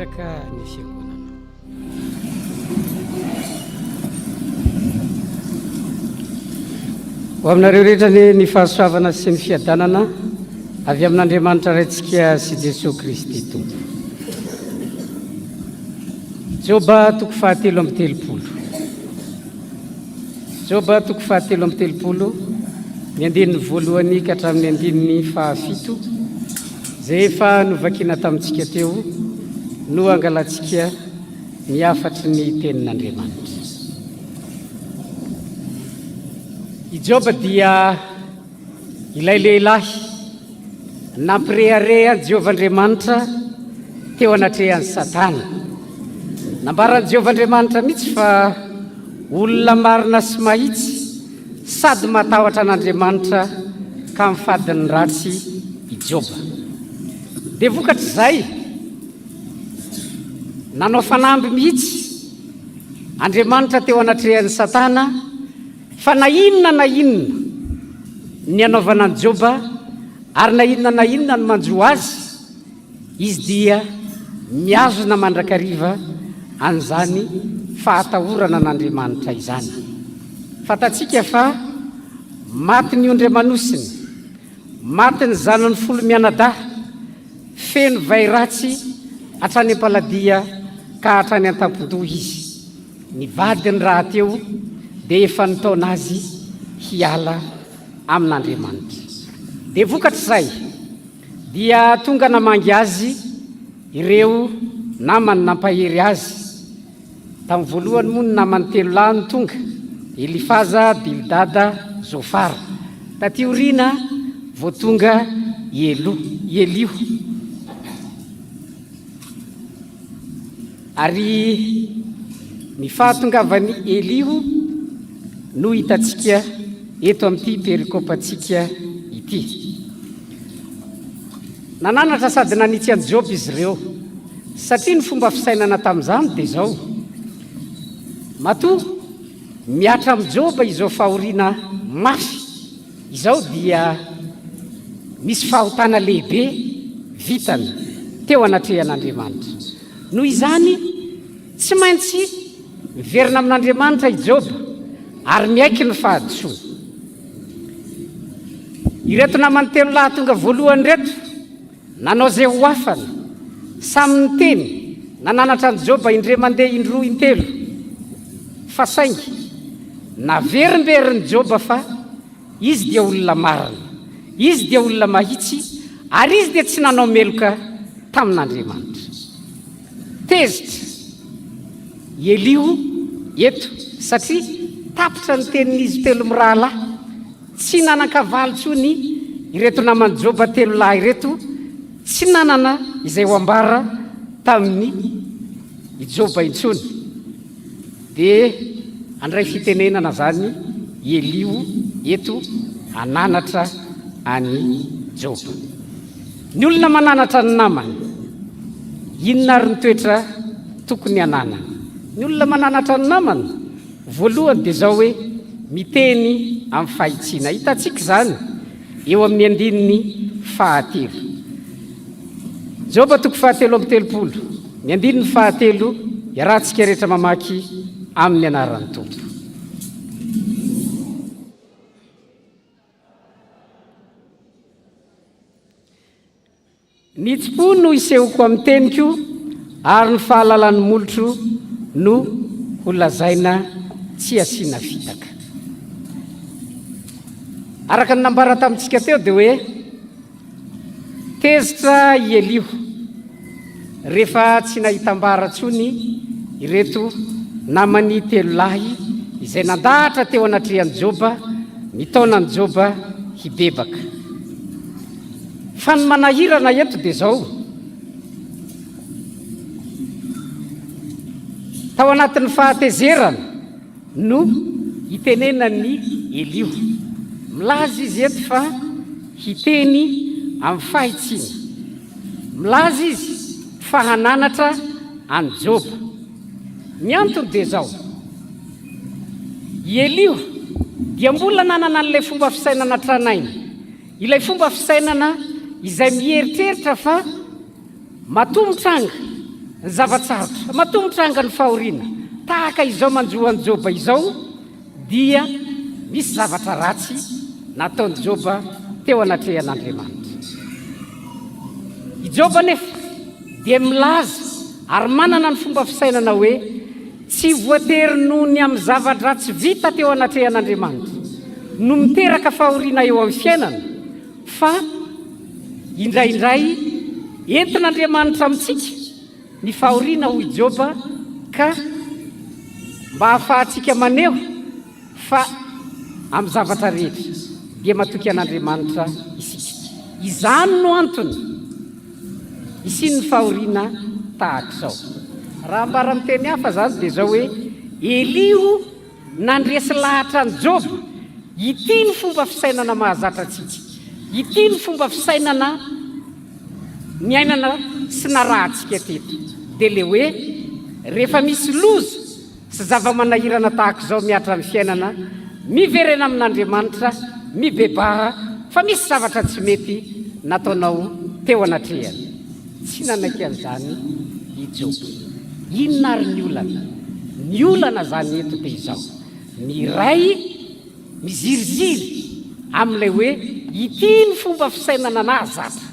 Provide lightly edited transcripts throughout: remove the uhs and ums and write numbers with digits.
Mipetraka ny fiangonana. Ho aminareo rehetra anie ny fahasoavana sy ny fiadanana avy amin'Andriamanitra Raintsika sy Jesoa Kristy Tompo. Joba toko fahatelo amby telopolo. Joba toko fahatelo amby telopolo, ny andininy voalohany ka hatramin'ny andininy fahafito, izay efa novakina tamintsika teo, no angalantsika ny hafatry ny tenin'Andriamanitra. I Joba dia Ilay lehilahy nampirehareha an'i Jehovah Andriamanitra teo anatrehan'i Satana. Nambaran'i Jehovah Andriamanitra mihitsy fa olona marina sy mahitsy sady matahotra an'Andriamanitra ka mifady ny ratsy i Joba. Dia vokatr'izay, nanao fanamby mihitsy Andriamanitra teo anatrehan'i Satana Fa na inona na inona ny anaovana an'i Joba ary na inona na inona ny manjo azy, izy dia mihazona mandrakariva an'izany fahatahorana an'Andriamanitra izany. Fantatsika fa maty ny ondry aman'osiny, maty ny zanany folo mianadahy, feno vay ratsy hatrany am-paladia ka hatrany an-tampon-doha izy. Ny vadiny rahateo dia efa nitaona azy hiala amin'Andriamanitra. Dia vokatr'izay dia tonga namangy azy ireo namany nampahery azy. Tamin'ny voalohany moa ny namany telo lahy no tonga, Elifaza, Bildada, Zofara. Taty aoriana vao tonga i Eliho. Ary ny fahatongavan'i Eliho no hitantsika eto amin'ity perikopantsika ity. Nananatra sady nanitsy an'i Joba izy ireo, satria ny fomba fisainana tamin'izany dia izao, Matoa mihatra amin'i Joba izao fahoriana mafy izao dia misy fahotana lehibe vitany teo anatrehan'Andriamanitra. Noho izany, tsy maintsy miverina amin'Andriamanitra i Joba ary miaiky ny fahadisoany. Ireto namany telo lahy tonga voalohany ireto, nanao izay ho afany, samy niteny, nananatra an'i Joba indray mandeha indroa intelo, fa saingy naverimberin'i Joba fa Izy dia olona marina, izy dia olona mahitsy, ary izy dia tsy nanao meloka tamin'Andriamanitra. Tezitra i Eliho eto satria tapitra ny tenin'izy telo mirahalahy. Tsy nanan-kavaly intsony ireto naman'i Joba telo lahy ireto, tsy nanana izay ho ambara tamin'i Joba intsony. Dia handray fitenenana izany i Eliho eto hananatra an'i Joba. Ny olona mananatra ny namany, inona ary ny toetra tokony hananany? Ny olona mananatra ny namany, voalohany dia izao hoe miteny amin'ny fahitsiana. Hitantsika izany eo amin'ny andininy fahatelo. Joba toko fahatelo amby telopolo, ny andininy fahatelo, iarahantsika rehetra mamaky amin'ny anaran'ny Tompo. Ny tsipo no hisehoko amin'ny teniko ary ny fahalalan'ny molotro no ho lazaina tsy asiana fitaka. Araka ny nambara tamintsika teo dia hoe Tezitra i Eliho rehefa tsy nahita ambara intsony ireto namany telo lahy izay nandahatra teo anatrehan'i Joba nitaona an'i Joba hibebaka. Fa ny manahirana eto dia izao, tao anatin'ny fahatezerana, No itenenan'i Eliho. Milaza izy eto fa hiteny amin'ny fahitsiana. Milaza izy fa hananatra an'i Joba. Ny antony dia izao, i Eliho dia mbola nanana an'ilay fomba fisainana tranainy, ilay fomba fisainana izay mieritreritra fa matoa mitranga. Ny zava-tsarotra, matoa mitranga ny fahoriana tahaka izao manjo an'i Joba izao, dia misy zavatra ratsy nataon'i Joba teo anatrehan'Andriamanitra. I Joba anefa dia milaza ary manana ny fomba fisainana hoe tsy voatery noho ny amin'ny zava-dratsy vita teo anatrehan'Andriamanitra no miteraka fahoriana eo amin'ny fiainana fa indraindray entin'Andriamanitra amintsika ny fahoriana hoy Joba ka mba hahafahantsika maneho fa amin'ny zavatra rehetra dia matoky an'Andriamanitra isika. Izany no antony hisian'ny fahoriana tahaka izao. Raha ambara amin'ny teny hafa izany dia izao hoe, Eliho Nandresy lahatra an'i Joba. Ity ny fomba fisainana mahazatra antsika. Ity ny fomba fisainana niainana sy narahantsika teto. Dia ilay hoe rehefa misy loza sy zava-manahirana tahaka izao mihatra ny fiainana, miverena amin'Andriamanitra, mibebaha fa misy zavatra tsy mety nataonao teo anatrehany. Tsy nanaiky an'izany i Joba. Inona àry ny olana? Ny olana izany eto dia izao, ny iray miziriziry amin'ilay hoe ity ny fomba fisainana nahazatra.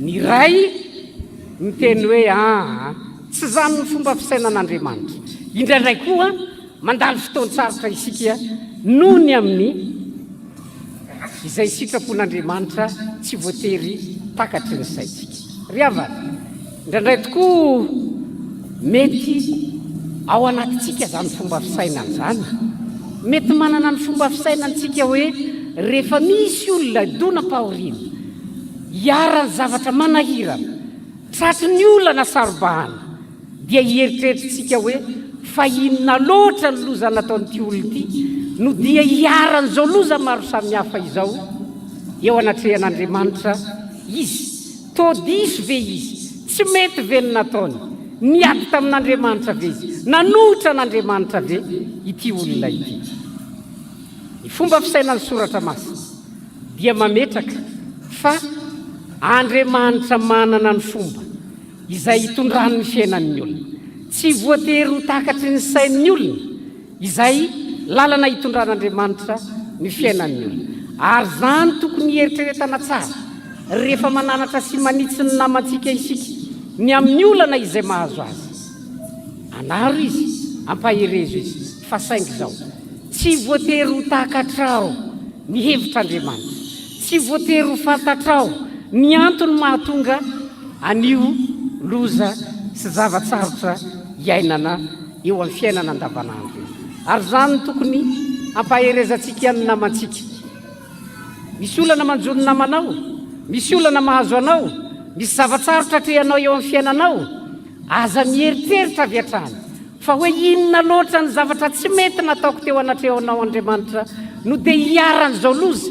Ny iray miteny hoe aa, tsy izany ny fomba fisainan'Andriamanitra. Indraindray koa mandalo fotoan-tsarotra isika noho ny amin'ny Izay sitrapon'Andriamanitra tsy voatery takatry ny saintsika. Ry havana, indraindray tokoa mety ao anatintsika izany fomba fisainana izany. Mety manana ny fomba fisainantsika hoe rehefa misy olona donam-pahoriana, iharan'ny zavatra manahirana, tratry ny olana saro-bahana, Dia hieritreritritsika hoe, Fa inona loatra ny loza nataon'ity olona ity no dia iharan'izao loza maro samihafa izao eo anatrehan'Andriamanitra izy? Toa diso ve izy? Tsy mety ve ny nataony? Niady tamin'Andriamanitra ve izy? Nanohitra an'Andriamanitra ve ity olona ity? Ny fomba fisainan'ny Soratra Masina dia mametraka fa Andriamanitra manana ny fomba izay itondrany ny fiainan'ny olona. Tsy voatery ho takatry ny sain'ny olona izay lalana itondran'Andriamanitra ny fiainan'ny olona. Ary izany tokony hieritreretana tsara rehefa mananatra sy manitsy ny namantsika isika ny amin'ny olana izay mahazo azy. Anaro izy, ampaherezo izy, fa saingy izao, tsy voatery ho takatrao ny hevitr'Andriamanitra. Tsy voatery ho fantatrao ny antony mahatonga an'io loza sy zava-tsarotra iainana eo amin'ny fiainana andavanandro io. Ary izany no tokony hampaherezantsika ny namantsika. Misy olana manjo ny namanao, misy olana mahazo anao, misy zava-tsarotra atrehanao eo amin'ny fiainanao. Aza mieritreritra avy hatrany fa hoe inona loatra ny zavatra tsy mety nataoko teo anatrehanao Andriamanitra no dia iharan'izao loza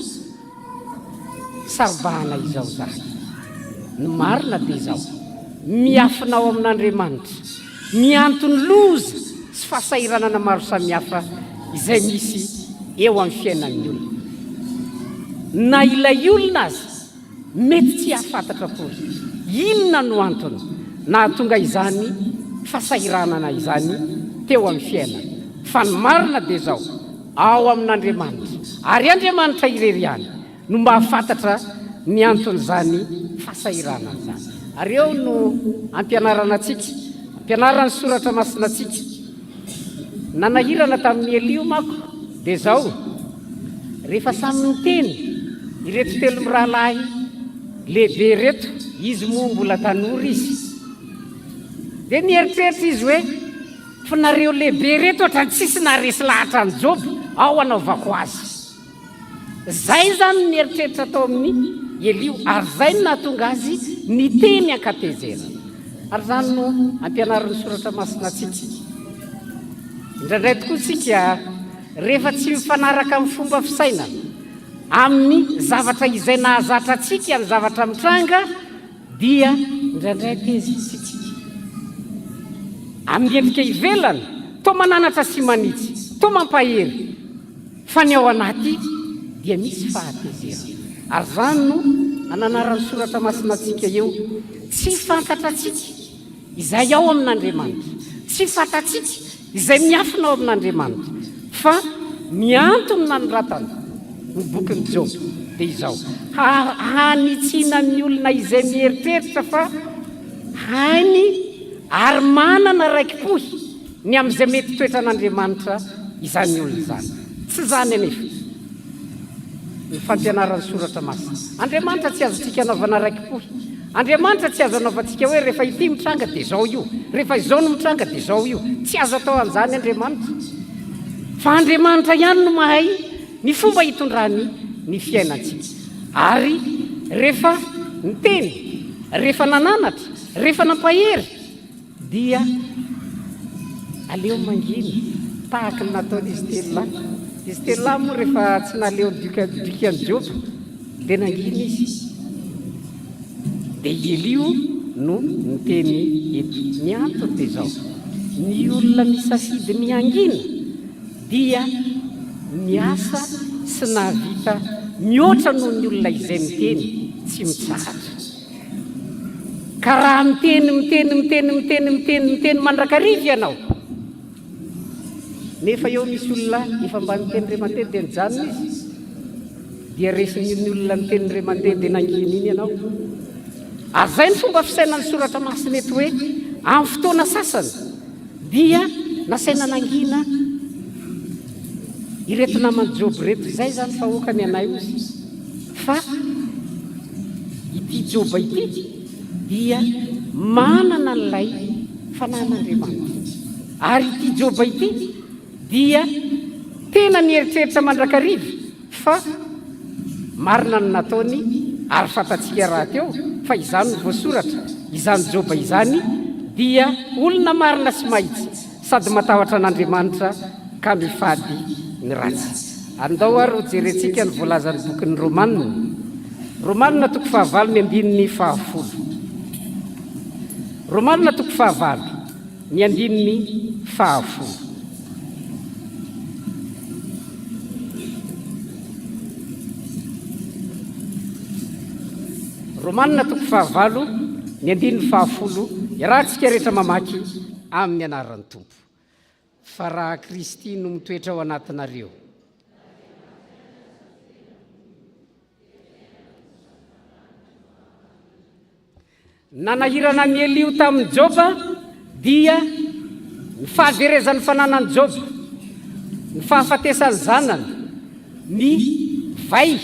saro-bahana izao izany. Ny marina dia izao, miafina ao amin'Andriamanitra ny anton'ny loza sy fahasahiranana maro samihafa izay misy eo amin'ny fiainan'ny olona. Na ilay olona aza Mety tsy hahafantatra akory inona no antony nahatonga izany fahasahiranana izany teo amin'ny fiainany. Fa ny marina dia izao, ao amin'Andriamanitra, ary Andriamanitra irery ihany, no mahafantatra ny anton'izany fahasahiranana izany. Ary eo no ampianarana antsika, ampianaran'ny Soratra Masina antsika. Nanahirana tamin'i Eliho manko dia izao, rehefa samy niteny ireto telo mirahalahy lehibe ireto, izy moa mbola tanora izy, dia nieritreritra izy hoe, fa nareo lehibe ireto ohatran'ny tsisy naharesy lahatra an'i Joba, ao hanaovako azy. Izay izany ny eritreritra tao amin'i Eliho, ary izay no nahatonga azy niteny an-katezerana. Ary izany no ampianarin'ny Soratra Masina antsika. Indraindray tokoa isika, rehefa tsy mifanaraka amin'ny fomba fisainana, amin'ny zavatra izay nahazatra antsika ny zavatra mitranga, dia indraindray tezitra isika. Amin'ny endrika ivelany, toa mananatra sy manitsy, toa mampahery. Fa ny ao anaty dia misy fahatezerana. Ary izany no ananaran'ny Soratra Masina antsika eo. Tsy fantatratsika. Izay ao amin'Andriamanitra. Tsy fantatsika izay miafina ao amin'Andriamanitra. Fa ny antony nanoratana ny bokin'i Joba dia izao, hanitsiana ny olona izay mieritreritra fa hainy ary manana raiki-pohy ny amin'izay mety toetran'Andriamanitra izany olona izany. Tsy izany anefa ny fampianaran'ny Soratra Masina. Andriamanitra tsy azontsika anaovana raiki-pohy. Andriamanitra tsy azo anaovantsika hoe rehefa ity mitranga dia izao io, rehefa izao no mitranga dia izao io. Tsy azo atao an'izany Andriamanitra. Fa Andriamanitra ihany no mahay ny fomba hitondrany ny fiainantsika. Ary rehefa niteny, rehefa nananatra, rehefa nampahery, Dia aleo mangina tahaka ny nataon'izy telolahy. Izy telolahy moa rehefa tsy naleo ny dikan'i Joba dia nangina izy. Dia i Eliho no niteny eto. Ny antony dia izao, ny olona misafidy ny hangina dia niasa sy nahavita mihoatra noho ny olona izay miteny tsy mitsahatra. Ka raha miteny, miteny, miteny, miteny, miteny, miteny mandrakariva ianao, nefa eo misy olona efa mba niteny ray aman-teny dia nijanona izy, dia resin'iny olona niteny ray aman-teny dia nangina iny ianao. Ary izay ny fomba fisainan'ny soratra masina eto hoe amin'ny fotoana sasany dia nasaina nangina ireto naman'i Joba ireto. Izay izany fa aoka ny anay ozy. Fa ity Joba ity dia manana an'ilay fanahin'Andriamanitra. Ary ity Joba ity dia tena mieritreritra mandrakariva fa marina ny nataony ary fantatsika rahateo fa izany no voasoratra, izany Joba izany dia olona marina sy mahitsy sady matahotra an'Andriamanitra ka mifady ny ratsy. Andao ary ho jerentsika ny voalazan'ny bokin'ny Romana. Romana toko fahavalo ny andininy fahafolo. Romana toko fahavalo ny andininy fahafolo. Romana toko fahavalo ny andininy fahafolo, iarahantsika rehetra mamaky amin'ny anaran'ny Tompo. Fa raha Kristy no mitoetra ao anatinareo. Nanahirana an'i Eliho tamin'i Joba dia ny fahaverezan'ny fananan'i Joba, ny fahafatesan'ny zanany, ny vay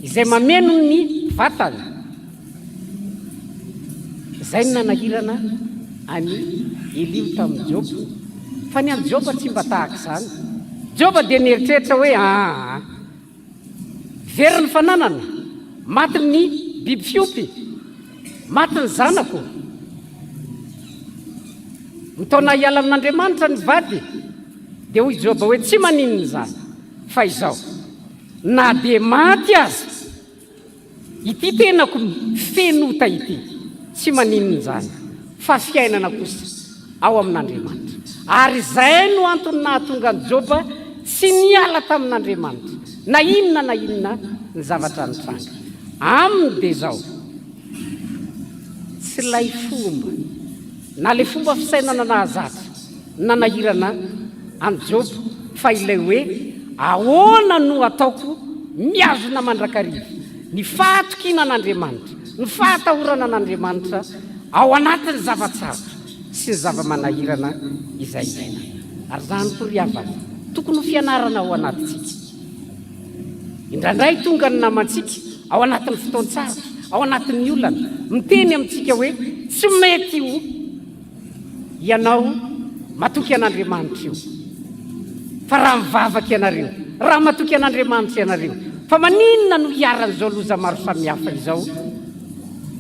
izay mameno ny vatany. Izay no nanahirana an'i Eliho tamin'i Joba. Fa ny an'i Joba tsy mba tahaka izany. Joba dia nieritreritra hoe, Aa, very ny fananana, maty ny biby fiompy, maty ny zanako. Mitaona hiala amin'Andriamanitra ny vady. Dia hoy Joba hoe, Tsy maninona izany, fa izao, na dia maty aza, Ity tenako feno ota ity, tsy maninona izany, fa fiainana kosa ao amin'Andriamanitra. Ary izay no antony nahatonga an'i Joba tsy niala tamin'Andriamanitra, na inona na inona ny zavatra nitranga. Aminy dia izao, tsy ilay fomba, na ilay fomba fisainana nahazatra, nanahirana an'i Joba fa ilay hoe ahoana no ataoko mihazona mandrakariva ny fahatokiana an'Andriamanitra, ny fahatahorana an'Andriamanitra ao anatin'ny zava-tsarotra sy ny zava-manahirana izay iainana. Ary izany koa ry havana, tokony ho fianarana ao anatintsika. Indraindray tonga ny namantsika ao anatin'ny fotoan-tsarotra, ao anatin'ny olana, miteny amintsika hoe tsy mety ho Ianao matoky an'Andriamanitra io. Fa raha mivavaka ianareo, raha matoky an'Andriamanitra ianareo, fa maninona no iharan'izao loza maro samihafa izao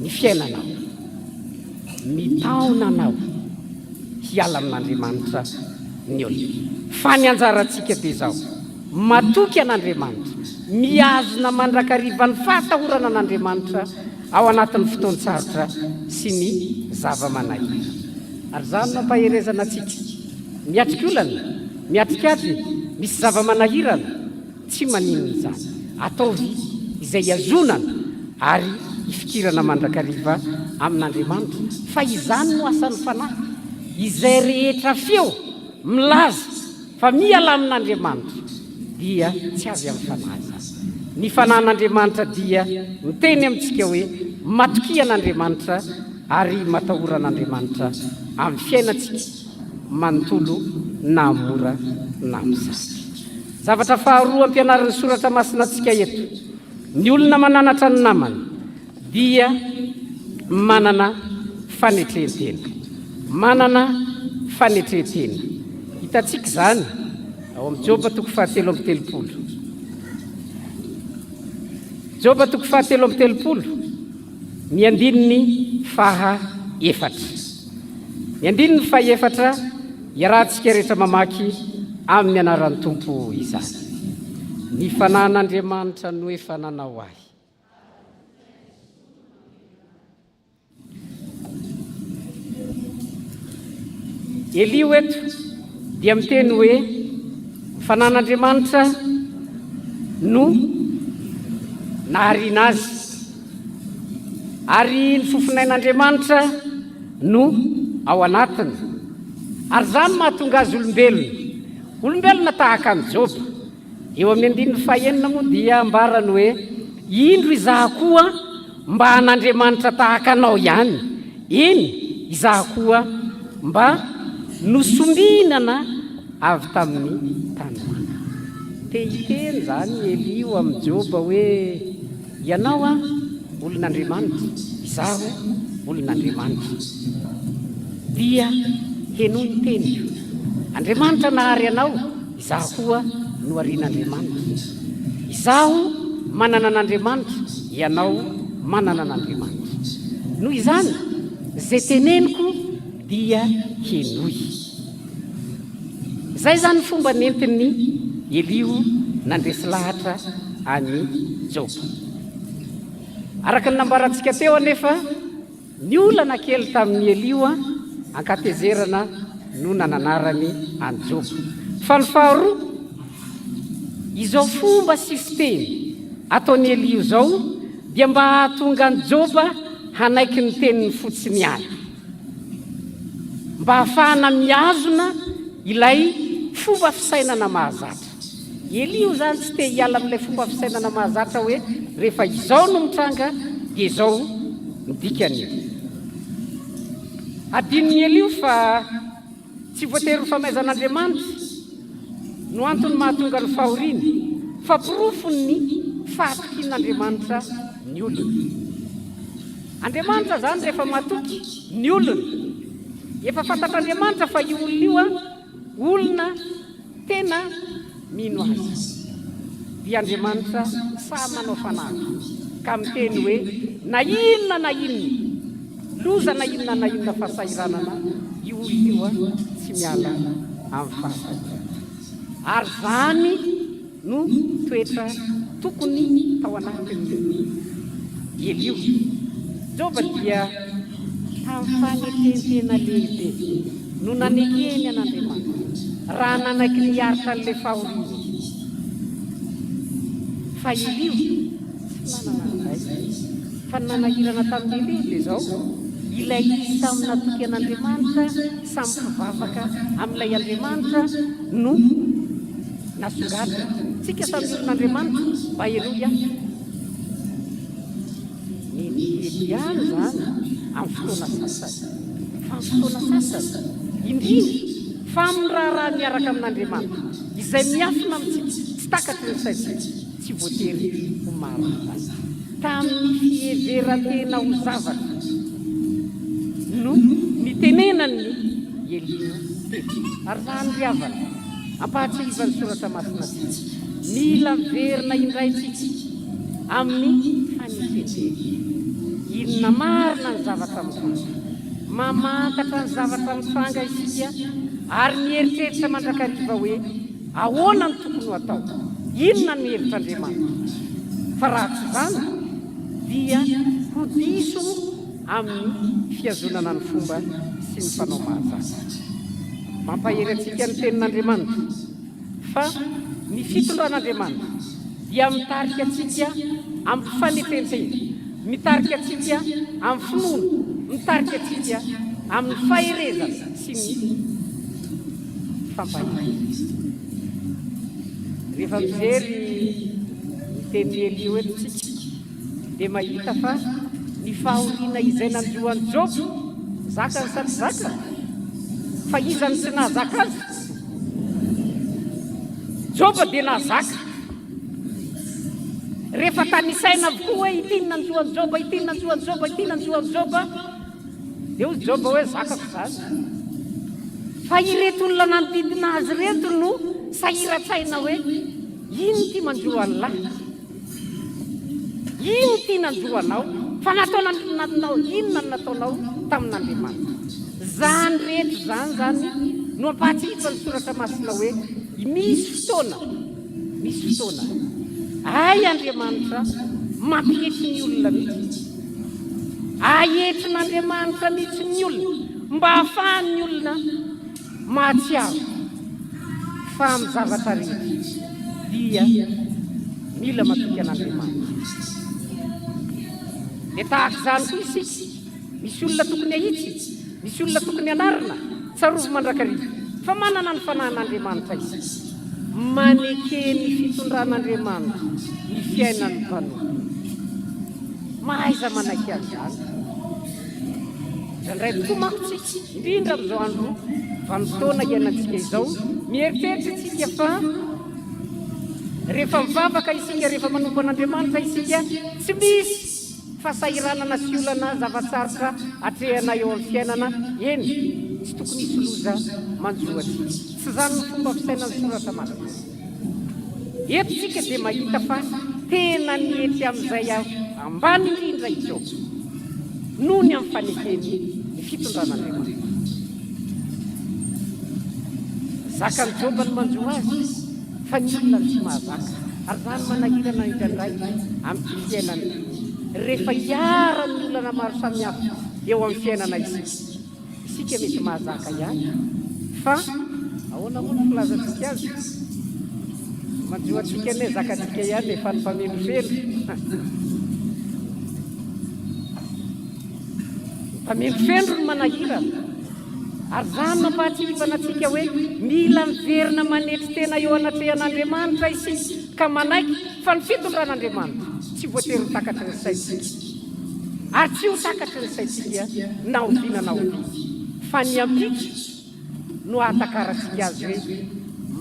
ny fiainanao? Mitaona anao hiala amin'Andriamanitra ny olona. Fa ny anjarantsika dia izao, matoky an'Andriamanitra, mihazona mandrakariva ny fahatahorana an'Andriamanitra, Ao anatin'ny fotoan-tsarotra sy ny zava-manahirana. Ary izany no ampaherezana antsika. Miatrika olana, miatrika ady, misy zava-manahirana, tsy maninona izany. Ataovy izay hihazonana ary. hifikirana mandrakariva amin'Andriamanitra, fa izany no asan'ny Fanahy, izay rehetra feo milaza fa miala amin'Andriamanitra dia tsy avy amin'ny Fanahy izany. Ny Fanahin'Andriamanitra dia miteny amintsika hoe matokia an'Andriamanitra ary matahora an'Andriamanitra amin'ny fiainantsika manontolo na mora na misarotra. Zavatra faharoa ampianarin'ny Soratra Masina antsika eto, ny olona mananatra ny namany dia manana fanetren-tena. Manana fanetren-tena. Hitantsika izany ao amin'ny Joba toko fahatelo amby telopolo. Joba toko fahatelo amby telopolo, ny andininy faha efatra. Ny andininy faha efatra iarahantsika rehetra mamaky amin'ny anaran'ny Tompo izany. Ny fanan'Andriamanitra no efa nanao ahy. Eliho eto dia miteny hoe ny fanan'Andriamanitra no nahariana azy ary ny fofonain'Andriamanitra no ao anatiny ary izany mahatonga azy olombelona, olombelona tahaka an'i Joba. Eo amin'ny andininy fahenina moa dia ambarany hoe, Indro izaho koa mba an'Andriamanitra tahaka anao ihany, eny, izaho koa mba nosombinana avy tamin'ny tanimanga. Te hiteny izany i Eliho amin'i Joba hoe, Ianao an, olon'Andriamanitra, izaho olon'Andriamanitra. Dia henoy ny teniko. Andriamanitra nahary anao, izaho koa noharian'Andriamanitra. Izaho manana an'Andriamanitra, ianao manana an'Andriamanitra. Noho izany, izay teneniko dia henoy. Izay izany ny fomba nentin'i Eliho nandresy lahatra an'i Joba. Araka ny nambarantsika teo anefa, ny olana kely tamin'i Eliho ankatezerana no nananarany an'i Joba. Fa ny faharoa, izao fomba sy fiteny ataon'i Eliho izao dia mba hahatonga an'i Joba hanaiky ny teniny fotsiny ihany. Mba hahafahana mihazona ilay fomba fisainana mahazatra. Eliho izany tsy te hiala amin'ilay fomba fisainana mahazatra hoe rehefa izao no mitranga dia izao ny dikany. Hadinon'i Eliho fa tsy voatery ho famaizan'Andriamanitra no antony mahatonga ny fahoriana, fa porofon'ny fahatokian'Andriamanitra ny olony. Andriamanitra izany rehefa matoky ny olony. Efa fantatr'Andriamanitra fa io olona io olona tena mino azy. Dia Andriamanitra sahy manao fanamby ka miteny hoe na inona na inona loza na inona na inona fahasahiranana io olona io tsy miala amin'ny fahasahiranana. Ary izany no toetra tokony tao anatin'i Eliho. Joba dia tamin'ny fanetren-tena lehibe no nanekeny an'Andriamanitra, raha nanaiky ny hiaritra an'ilay fahoriana izy. Fa Eliho tsy nanana an'izay. Fa ny nanahirana tamin'i Eliho dia izao, ilay izy samy natoky an'Andriamanitra, samy mpivavaka amin'ilay Andriamanitra no Nasongadina. Tsika samy olon'Andriamanitra, mba henoy ahy. Metimety ihany izany amin'ny fotoana sasany. Fa amin'ny fotoana sasany, indrindra fa amin'ny raharaha miaraka amin'Andriamanitra, izay miafina amintsika, tsy takatry ny saintsika, tsy voatery ho marina izany. Tamin'ny fiheveran-tena ho zavatra no nitenenan'i Eliho teto. Ary izany ry havana, ampahatsiahivan'ny Soratra Masina antsika, mila miverina indray isika amin'ny fanetren-tena. Inona marina ny zavatra mitranga? Mamantatra ny zavatra mitranga isika ary mieritreritra mandrakariva hoe, Ahoana no tokony ho atao? Inona no hevitr'Andriamanitra? Fa raha tsy izany dia ho diso amin'ny fihazonana ny fomba sy ny fanao mahazatra. Mampahery antsika ny Tenin'Andriamanitra fa ny fitondran'Andriamanitra dia mitarika antsika amin'ny fanetren-tena. Mitarika antsika amin'ny finoana, mitarika antsika amin'ny faherezana sy ny fampaherezana. Rehefa mijery ny tenin'i Eliho eto isika, dia mahita fa ny fahoriana izay nanjo an'i Joba, zakany sa tsy zakany? Fa iza no tsy nahazaka azy? Joba dia nahazaka. Rehefa tanisaina avokoa hoe ity ny nanjo an'i Joba, ity ny nanjo an'i Joba, ity nanjo an'i Joba, dia hoy Joba hoe zakako izany. Fa ireto olona nanodidina azy ireto no sahiran-tsaina hoe inona ity manjo an'lah? Inona ity nanjo anao? Fa nataonao inona no nataonao tamin'Andriamanitra? Izany rehetra izany izany no ampahatsiahivan'ny Soratra Masina hoe misy fotoana, misy fotoana, hay Andriamanitra mampietry ny olona mihitsy. Aetrin'Andriamanitra mihitsy ny olona mba hahafahan'ny olona Mahatsiaro fa amin'ny zavatra rehetra dia mila matoky an'Andriamanitra. Dia tahaka izany koa isika, misy olona tokony hahitsy, misy olona tokony hanarina, tsarovy mandrakariva fa manana ny fanahin'Andriamanitra isika. Maneke ny fitondran'Andriamanitra ny fiainan'ny mpanompo. Mahaiza manaiky an'izany. Indraindray tokoa manko isika, indrindra amin'izao andro vanim-potoana iainantsika izao, mieritreritra isika fa rehefa mivavaka isika, rehefa manompo an'Andriamanitra isika, tsy misy fahasahiranana sy olana zava-tsarotra atrehana eo amin'ny fiainana, eny, tsy tokony hisy loza manjo antsika. Tsy izany no fomba fisainan'ny Soratra Masina. Eto isika dia mahita fa tena nietry amin'izay ambany indrindra i Joba, noho ny amin'ny fanekeny ny fitondran'Andriamanitra. Zakan'i Joba ny manjo azy, fa ny olona no tsy mahazaka, ary izany manahirana indraindray amin'ity fiainana ity, rehefa iharan'ny olana maro samihafa eo amin'ny fiainana isika. Isika mety mahazaka ihany fa ahoana moa ny filazantsika azy? Manjo antsika anie zakantsika ihany e, fa ny mpamendrofendro. Ny mpamendrofendro no manahirana. Ary izany mampahatsiahivana antsika hoe mila miverina manetry tena eo anatrehan'Andriamanitra isika ka manaiky fa ny fitondran'Andriamanitra tsy voatery ho takatry ny saintsika. Ary tsy ho takatry ny saintsika na oviana na oviana fa ny ampitso no hahatakarantsika azy hoe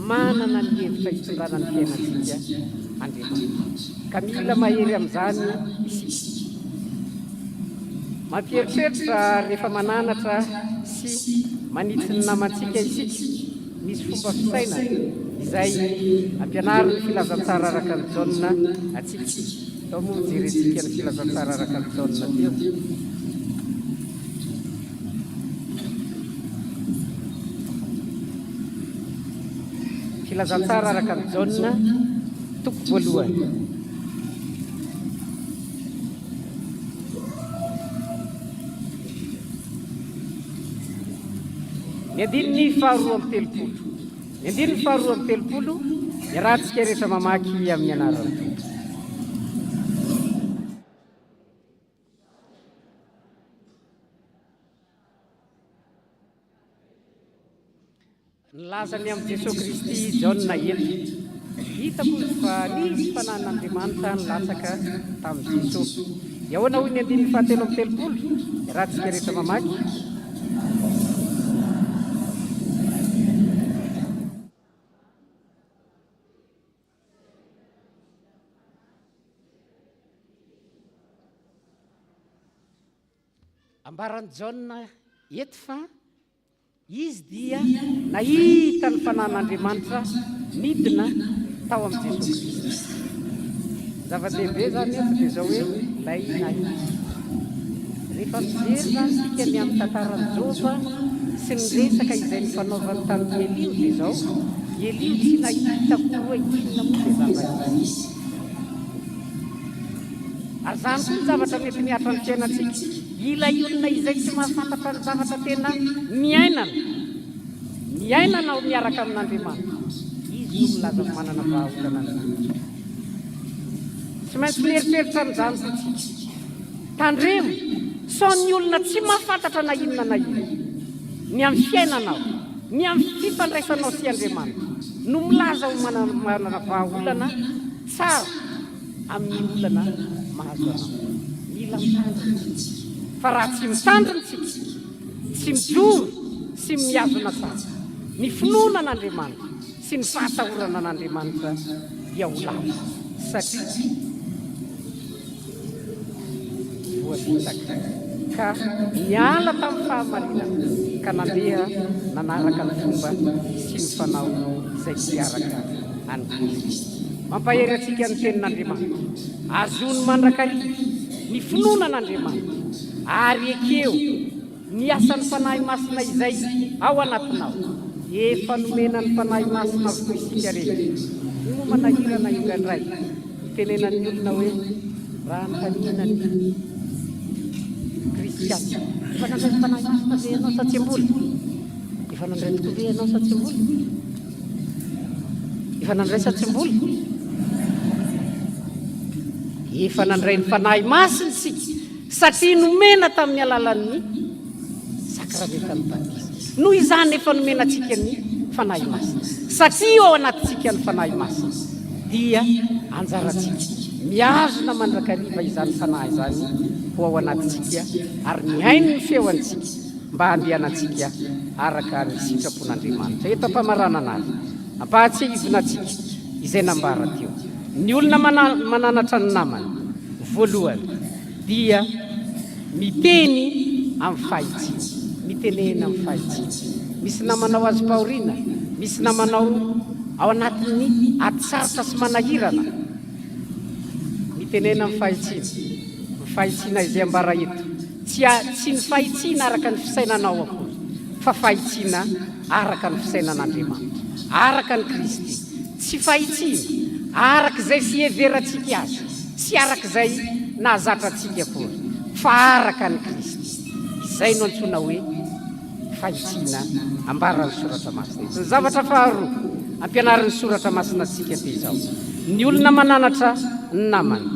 manana ny hevitra hitondrana ny fiainantsika Andriamanitra. Ka mila mahery amin'izany isika. Mampieritreritra rehefa mananatra sy manitsy ny namantsika isika. Misy fomba fisainana izay ampianarin'ny Filazantsara araka an'i Jaona antsika. Tao moa nojerentsika ny Filazantsara araka an'i Jaona teo. Filazantsara araka an'i Jaona, toko voalohany. Ny andininy faharoa amby telopolo. Ny andininy faharoa amby telopolo, iarahantsika rehetra mamaky amin'ny anaran'ny Tompo. Nilaza ny amin'i Jesoa Kristy i Jaona eto. Hitako izy fa nisy fananan'Andriamanitra nilatsaka tamin'i Jesoa. Dia ahoana hoy ny andininy fahatelo amby telopolo, iarahantsika rehetra mamaky? Ambaran'i Jaona eto fa Izy dia nahita ny Fanahin'Andriamanitra nidina tao amin'i Jesoa Kristy. Ny zava-dehibe izany eto dia izao hoe ilay nahita. Rehefa mijery izany isika ny amin'ny tantaran'i Joba sy ny resaka izay nifanaovany tamin'i Eliho dia izao, Eliho tsy nahita akory hoe inona moa ilay zava-nisy. Ary izany koa ny zavatra mety mihatra amin'ny fiainantsika. Ilay olona izay tsy mahafantatra ny zavatra tena niainana, niainana ao miaraka amin'Andriamanitra, izy no milaza fa manana vahaolana ny rehetra. Tsy maintsy mieritreritra an'izany koa isika. Tandremo sao ny olona tsy mahafantatra na inona na inona ny amin'ny fiainanao, ny amin'ny fifandraisanao sy Andriamanitra no milaza ho manana vahaolana tsara amin'ny olana mahazo anao. Mila mitandrina isika, fa raha tsy mitandrina isika, tsy mijoro sy mihazona tsara ny finoana an'Andriamanitra sy ny fahatahorana an'Andriamanitra dia ho lavo satria voafitaka ka niala tamin'ny fahamarinana ka nandeha nanaraka ny fomba sy ny fanao izay tsy araka an'i Kristy. Mampahery antsika ny Tenin'Andriamanitra. Azony mandrakariva ny finoana an'Andriamanitra ary ekeo Ny asan'ny Fanahy Masina izay ao anatinao. Efa nomena ny Fanahy Masina avokoa isika rehetra. Ny moa manahirana indraindray itenenan'ny olona hoe raha anontaniana ny Kristiana, efa nandray ny Fanahy Masina ve ianao sa tsy mbola? Efa nandray tokoa ve ianao sa tsy mbola? Efa nandray sa tsy mbola? Efa nandray ny Fanahy Masina isika. Satria nomena tamin'ny alalan'ny sakramentan'ny batisa. Noho izany efa nomena antsika ny Fanahy Masina. Satria ao anatintsika ny Fanahy Masina, dia anjarantsika mihazona mandrakariva izany Fanahy izany ho ao anatintsika ary mihaino ny feo antsika mba handehanantsika araka ny sitrapon'Andriamanitra. Eto am-pamaranana ary, ampahatsiahivina antsika izay nambara teo. Ny olona mananatra ny namany, voalohany, dia miteny amin'ny fahitsiana. Mitenena amin'ny fahitsiana. Misy namanao azom-pahoriana, misy namanao ao anatin'ny ady sarotra sy manahirana. Mitenena amin'ny fahitsiana. Ny fahitsiana izay ambara eto, tsy tsy ny fahitsiana araka ny fisainanao akory, fa fahitsiana araka ny fisainan'Andriamanitra, araka an'i Kristy. Tsy fahitsiana araka izay fiheverantsika azy, tsy araka izay nahazatra antsika akory, fa araka an'i Kristy. Izay no antsoina hoe fahitsiana ambaran'ny Soratra Masina eto. Ny zavatra faharoa ampianarin'ny Soratra Masina antsika dia izao, ny olona mananatra ny namany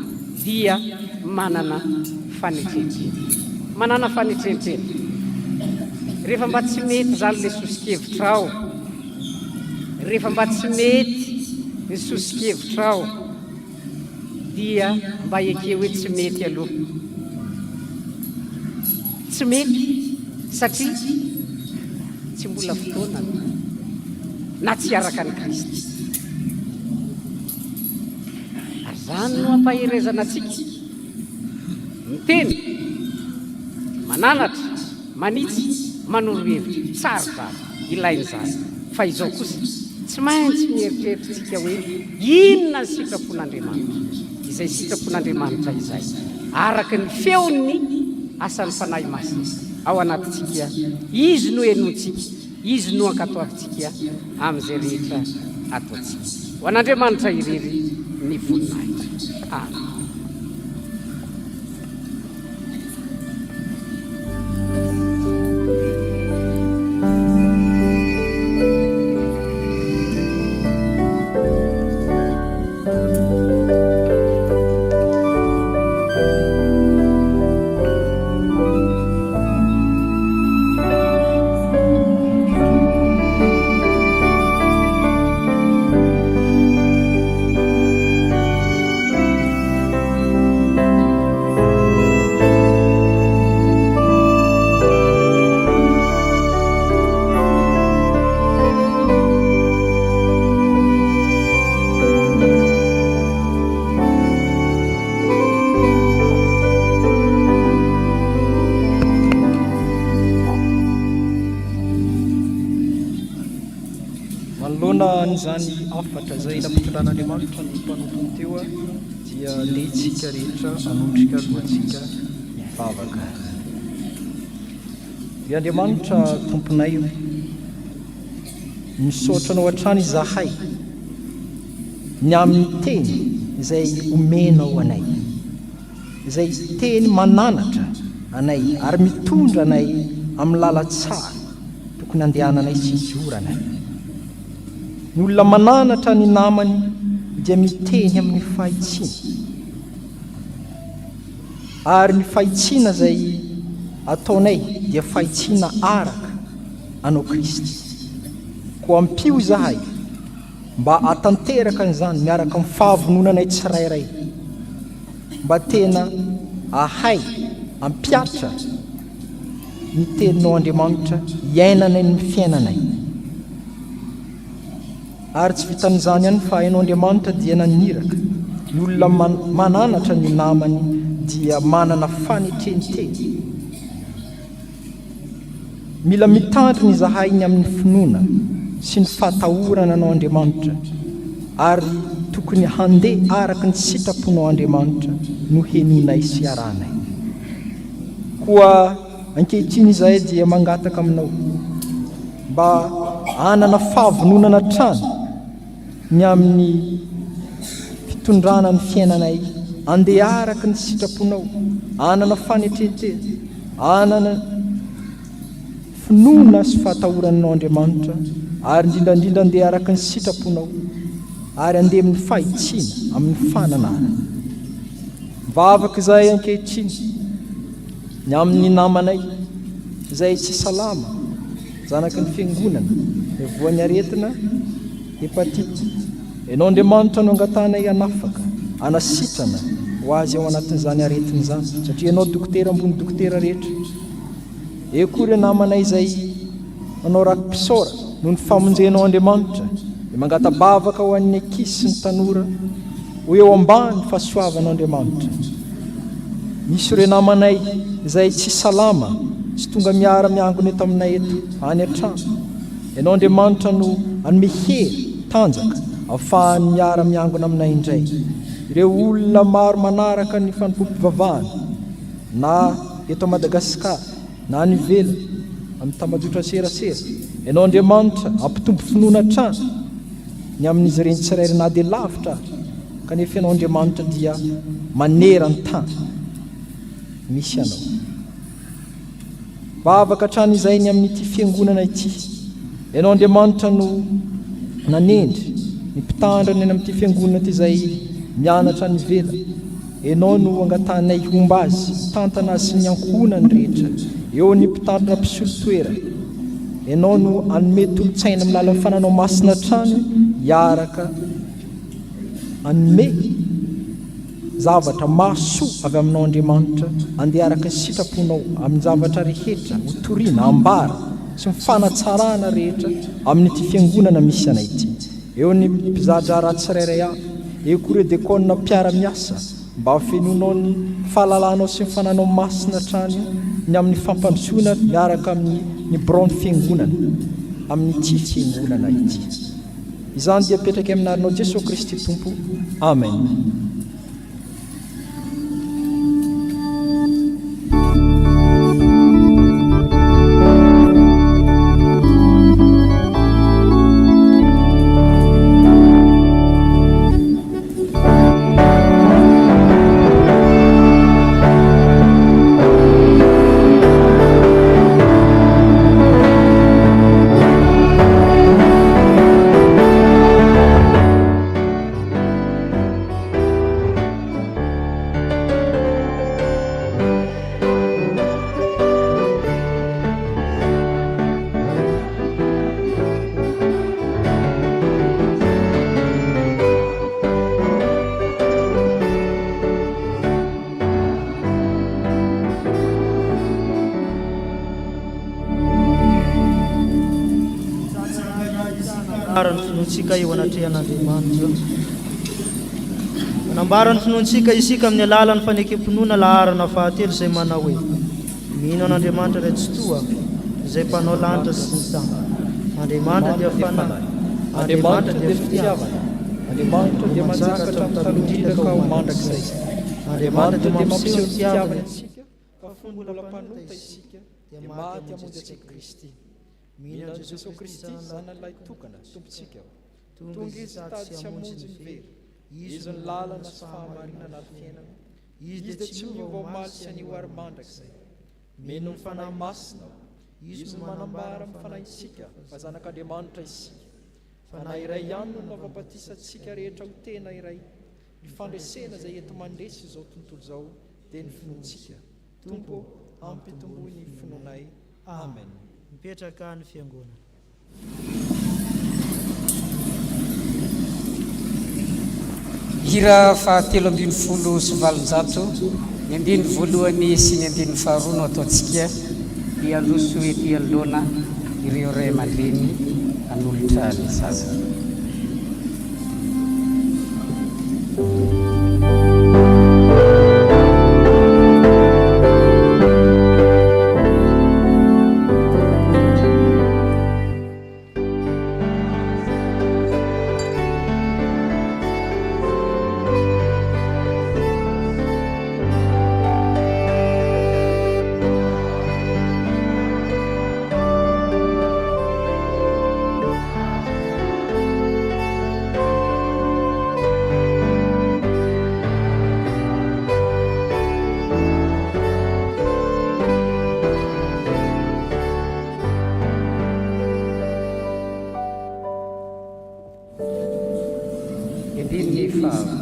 dia manana fanetren-tena. Manana fanetren-tena. Rehefa mba tsy mety izany ilay soso-kevitrao, Rehefa mba tsy mety ny soso-kevitrao dia mba ekeo hoe tsy mety aloha. Tsy mety satria tsy mbola fotoanany na tsy araka an'i Kristy. Ary izany no ampaherezana antsika. Miteny, mananatra. Manitsy, manoro hevitra. Tsara izany, ilaina izany. Fa izao kosa, tsy maintsy mieritreritra isika hoe inona ny sitrapon'Andriamanitra. Izay sitrapon'Andriamanitra izay, araka ny feon'ny asan'ny Fanahy Masina ao anatintsika, Izy no henointsika, Izy no ankatoavintsika amin'izay rehetra ataontsika. Ho an'Andriamanitra irery ny voninahitra. Amen. Manoloana an'izany hafatra izay nampitondran'Andriamanitra ny mpanompony teo dia ndeha isika rehetra hanondrika lohantsika hivavaka. Ry Andriamanitra Tomponay o, misaotra Anao hatrany izahay ny amin'ny teny izay omenao anay, izay teny mananatra anay ary mitondra anay amin'ny lalantsara tokony handehananay sy hizoranay. Ny olona mananatra ny namany dia miteny amin'ny fahitsiana. Ary ny fahitsiana izay ataonay dia fahitsiana araka Anao Kristy. Koa ampio izahay mba hahatanteraka an'izany miaraka amin'ny fahavononanay tsirairay, mba tena hahay hampiatra ny Teninao Andriamanitra hiainanay ny fiainanay. Ary tsy vitan'izany ihany fa hainao Andriamanitra dia naniraka ny olona mananatra ny namany dia manana fanetren-tena. Mila mitandrina izahay ny amin'ny finoana sy ny fahatahorana anao Andriamanitra ary tokony handeha araka ny sitraponao Andriamanitra no henoinay sy arahanay. Koa ankehitriny izahay dia mangataka aminao mba hanana fahavononana hatrany ny amin'ny fitondrana ny fiainanay andeha araka ny sitraponao, hanana fanetren-tena, hanana finoana sy fahatahorana anao Andriamanitra, ary indrindra indrindra andeha araka ny sitraponao, ary andeha amin'ny fahitsiana, amin'ny fananarana. Mivavaka izahay ankehitriny ny amin'ny namanay izay tsy salama, zanaky ny fiangonana, izay voan'ny aretina hepatite. Ianao Andriamanitra no angatahanay hanafaka, hanasitrana ho azy ao anatin'izany aretina izany, satria Ianao dokotera ambony dokotera rehetra. Eo koa ireo namanay izay manao raki-pisaorana noho ny famonjenao Andriamanitra, dia mangata-bavaka ho an'ny ankizy sy ny tanora ho eo ambany fahasoavanao Andriamanitra. Misy ireo namanay izay tsy salama, tsy tonga miara-miangona eto aminay eto, any an-trano. Ianao Andriamanitra no hanome hery, tanjaka, ahafahany miara-miangona aminay indray. Ireo olona maro manaraka ny fanompoam-pivavahana, na eto Madagasikara na any ivelany, amin'ny tambajotra serasera. Ianao Andriamanitra, hampitombo finoana hatrany ny amin'izy ireny tsirairay na dia lavitra ary, kanefa Ianao Andriamanitra dia maneran-tany misy Anao. Vavaka hatrany izay ny amin'ity fiangonana ity. Ianao Andriamanitra no nanendry ny mpitandrina eny amin'ity fiangonana ity izay mianatra any ivelany. Ianao no angatahanay homba azy, hitantana azy sy ny ankohonany rehetra. Eo ny mpitandrina mpisolo toerana. Ianao no hanome tolo-tsaina amin'ny lalan'ny fananao masina hatrany hiaraka hanome zavatra mahasoa avy aminao Andriamanitra, andeha araka ny sitraponao amin'ny zavatra rehetra ho toriana, ambara sy ny fanatsarana rehetra amin'ity fiangonana misy anay ity. Eo ny mpizadraharaha tsirairay avy, eo koa ireo dekôna mpiara-miasa, mba hafenoanao ny fahalalanao sy ny fananao masina hatrany ny amin'ny fampandrosoana miaraka amin'ny ny biraon'ny Fiangonana amin'ity Fiangonana ity. Izany dia apetraky amin'ny anaranao Jesoa Kristy Tompo. Amen. Manambara ny finoantsika eo anatrehan'Andriamanitra. Manambara ny finoantsika isika amin'ny alalan'ny fanekem-pinoana laharana fahatelo izay manao hoe, Mino an'Andriamanitra Ray Tsitoha, izay Mpanao lanitra sy ny tany. Andriamanitra dia Fanahy. Andriamanitra dia fitiavana. Andriamanitra dia manjaka hatramin'ny taloha indrindra ka ho mandrakizay. Andriamanitra dia mampiseho ny fitiavany antsika, fa fony mbola mpanota isika, dia maty hamonjy antsika Kristy. Mino an'i Jesoa Kristy, Zanany Lahitokana, Tompontsika aho. Tonga Izy hitady sy hamonjy ny very. Izy no lalana sy fahamarinana ary fiainana. Izy dia tsy miova omaly sy anio ary mandrakizay. Mino ny Fanahy Masina aho. Izy no manambara amin'ny fanahintsika fa zanak'Andriamanitra isika. Fanahy iray ihany no nanaovam-batisa antsika rehetra ho tena iray. Ny fandresena izay enti-mandresy izao tontolo izao. Dia ny finoantsika. Tompo ô, ampitomboy ny finoanay. Amen. Mipetraka ny Fiangonana. Hira faha 813, ny andininy voalohany sy ny andininy faharoa no ataontsika dia handroso ety anoloana ireo ray aman-dreny hanolotra ny zaza. Andininy faharoa.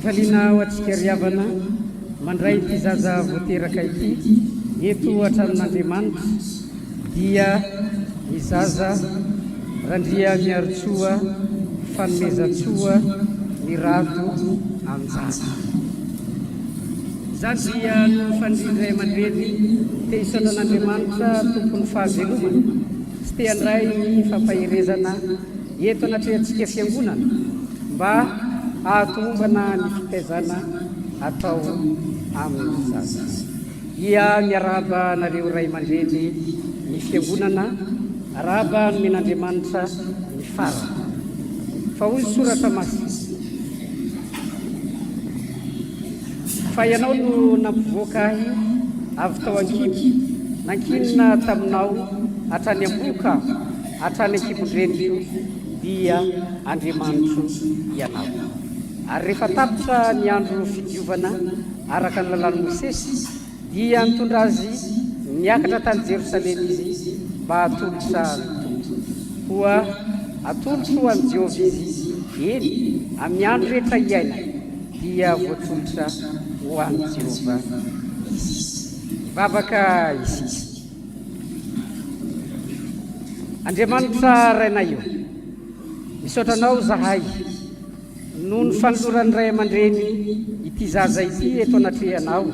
Fifaliana ho antsika ry havana mandray ity zaza vao teraka ity eto an-tranon'Andriamanitra dia ny zaza Randriamiarintsoa Fanomezantsoa Mirado Anjara. Izany dia noho ny fanirian'ny ray aman-dreny te hisaotra an'Andriamanitra tompon'ny fahavelomana sy te handray ny fampaherezana eto anatrehantsika Fiangonana mba hahatomombana ny fitaizana atao amin'ny zaza. Dia miarahaba anareo ray aman-dreny ny Fiangonana, arahaba nomen'Andriamanitra ny farany. Fa hoy ny Soratra Masina, Fa Ianao no nampivoaka ahy avy tao an-kibo, nankinina taminao hatrany am-bohoka aho, hatrany an-kibon-dreniko, dia Andriamanitro Ianao. Ary rehefa tapitra ny andro fidiovana araka ny lalàn'i Mosesy, dia nitondra azy niakatra tany Jerosalema izy mba hatolotra ny Tompo. Koa atolotro ho an'i Jehovah izy, eny, amin'ny andro rehetra iainany, dia voatolotra ho an'i Jehovah izy. Hivavaka isika. Andriamanitra Rainay ô, misaotra Anao izahay noho ny fanoloran'ny ray aman-dreny ity zaza ity eto anatrehanao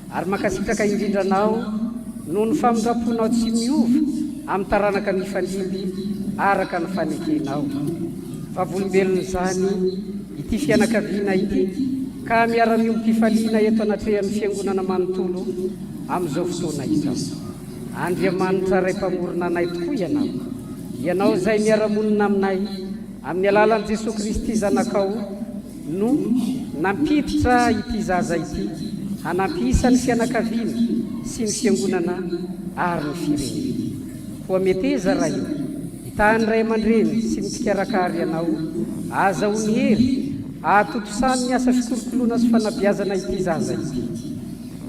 ary mankasitraka indrindra Anao noho ny famindram-ponao tsy miova amin'ny taranaka mifandimby araka ny fanekenao. Vavolombelon'izany ity fianakaviana ity ka miara-miombom-pifaliana eto anatrehan'ny Fiangonana manontolo amin'izao fotoana izao. Andriamanitra Ray Mpamorona anay tokoa Ianao. Ianao izay miara-monina aminay amin'ny alalan'i Jesoa Kristy Zanakao no nampiditra ity zaza ity hanampy isa ny fianakaviana sy ny fiangonana ary ny firenena. Koa meteza Ray o, hitahan'ny ray aman-dreny sy ny mpikarakara Ianao, ahazahoany hery hahatontosany ny asa fikolokoloana sy fanabeazana ity zaza ity.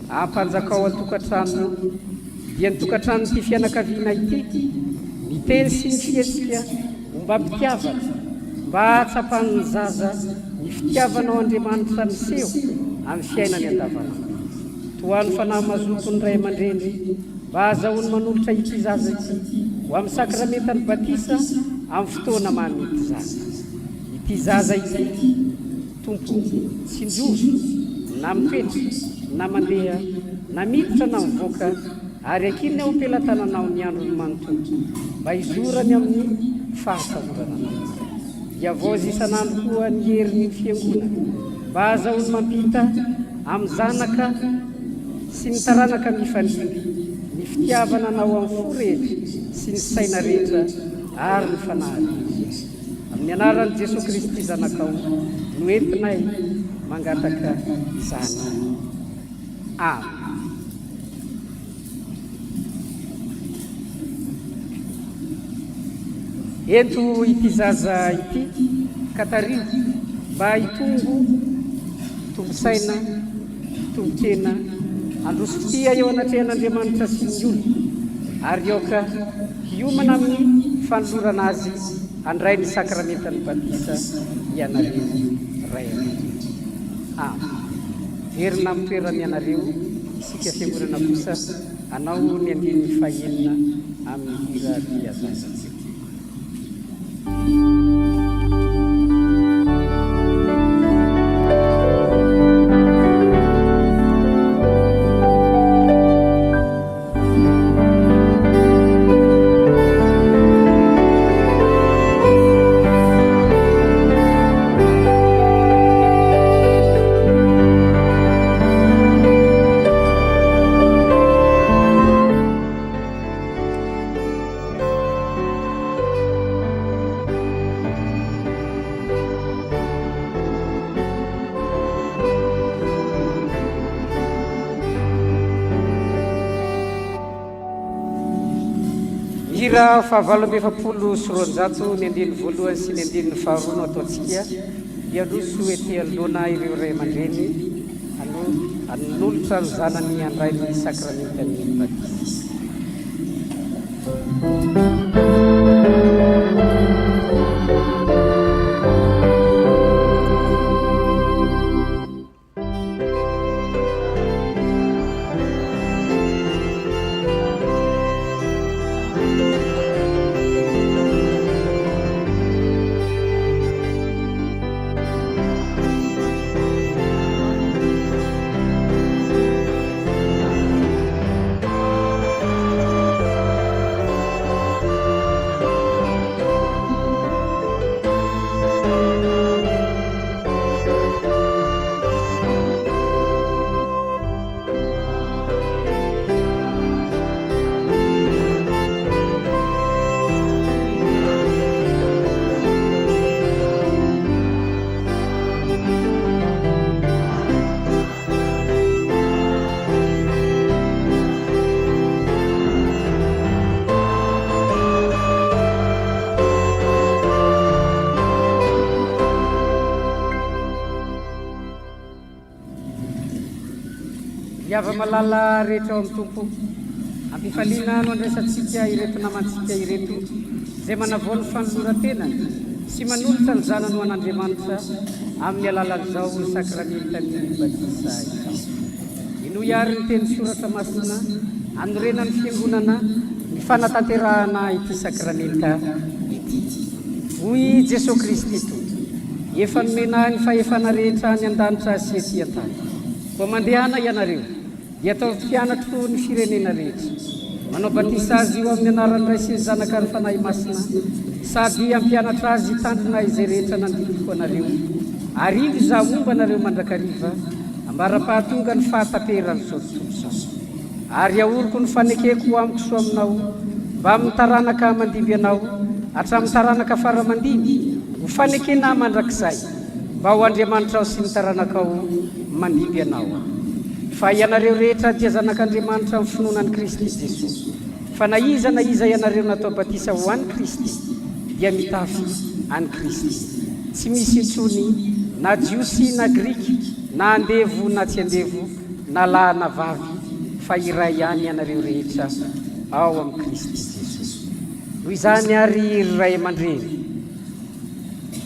Ampanjakao an-tokantrano dia ny tokantranon'ity fianakaviana ity ny teny sy ny fihetsika ombam-pitiavana mba hahatsapan'ny zaza ny fitiavanao Andriamanitra miseho amin'ny fiainany andavanandro. Tohano fanahy mazoto ny ray aman-dreny mba hahazahoany manolotra ity zaza ity ho amin'ny sakramentan'ny batisa amin'ny fotoana mahamety izany. Ity zaza ity. Tompo ô, tsinjovy na mitoetra na mandeha na miditra na mivoaka ary ankininy ao am-pelatananao ny androny manontolo mba hizorany amin'ny fahatahorana Anao. Havaozy isan'andro koa ny herin'ny Fiangonana mba hahazahoany mampita amin'ny zanaka sy ny taranaka mifandimby ny fitiavana Anao amin'ny fo rehetra. sy ny saina rehetra ary ny fanahy rehetra. Amin'ny anaran'i Jesoa Kristy Zanakao no entinay mangataka izany. Amen. Ento ity zaza ity ka tariho mba hitombo hitombo saina, hitombo tena, handroso fitia eo anatrehan'Andriamanitra sy ny olona, ary aoka hiomana amin'ny fanolorana azy handray ny sakramentan'ny batisa ianareo ray aman-dreny. Amen. Verina amin'ny toerany ianareo. Isika fiangonana kosa hanao ny andininy fahenina amin'ny hira Dia Zaza Tsy Tiako. Hira faha-248, ny andininy voalohany sy ny andininy faharoa no ataontsika. Dia handroso ety anoloana ireo ray aman-dreny hanolotra ny zanany handray ny sakramentan'ny batisa. Ry hava-malala rehetra ao amin'ny Tompo, am-pifaliana no andraisantsika ireto namantsika ireto izay manavao ny fanoloran-tenany sy manolotra ny zanany ho an'Andriamanitra amin'ny alalan'izao sakramentan'ny batisa izao. Henoy àry ny teny soratra masina anorenan'ny Fiangonana ny fanatanterahana ity sakramenta ity. Hoy i Jesoa Kristy Tompo, Efa nomena Ahy ny fahefana rehetra any an-danitra sy ety an-tany. Koa mandehana ianareo, dia ataovy mpianatro ny firenena rehetra. Manao batisa azy io amin'ny anaran'ny Ray sy ny Zanaka ary Fanahy Masina, sady hampianatra azy hitandrina izay rehetra nandidiako anareo, ary indro Izaho momba anareo mandrakariva, ambara-pahatonga ny fahataperan'izao tontolo izao. Ary ahoriko ny fanekeko ho amiko sy ho aminao, mbamin'ny taranaka mandimby anao, hatramin'ny taranaka fara mandimby, ho fanekena mandrakizay, mba ho Andriamanitrao sy ny taranakao mandimby anao Aho. Fa ianareo rehetra dia zanak'Andriamanitra amin'ny finoana an'i Kristy Jesoa. Fa na iza na iza ianareo natao batisa ho an'i Kristy, dia mitafy an'i Kristy. Tsy misy intsony na Jiosy na Grika, na andevo na tsy andevo, na lahy na vavy, fa iray ihany ianareo rehetra ao amin'i Kristy Jesoa. Noho izany àry, ry ray aman-dreny,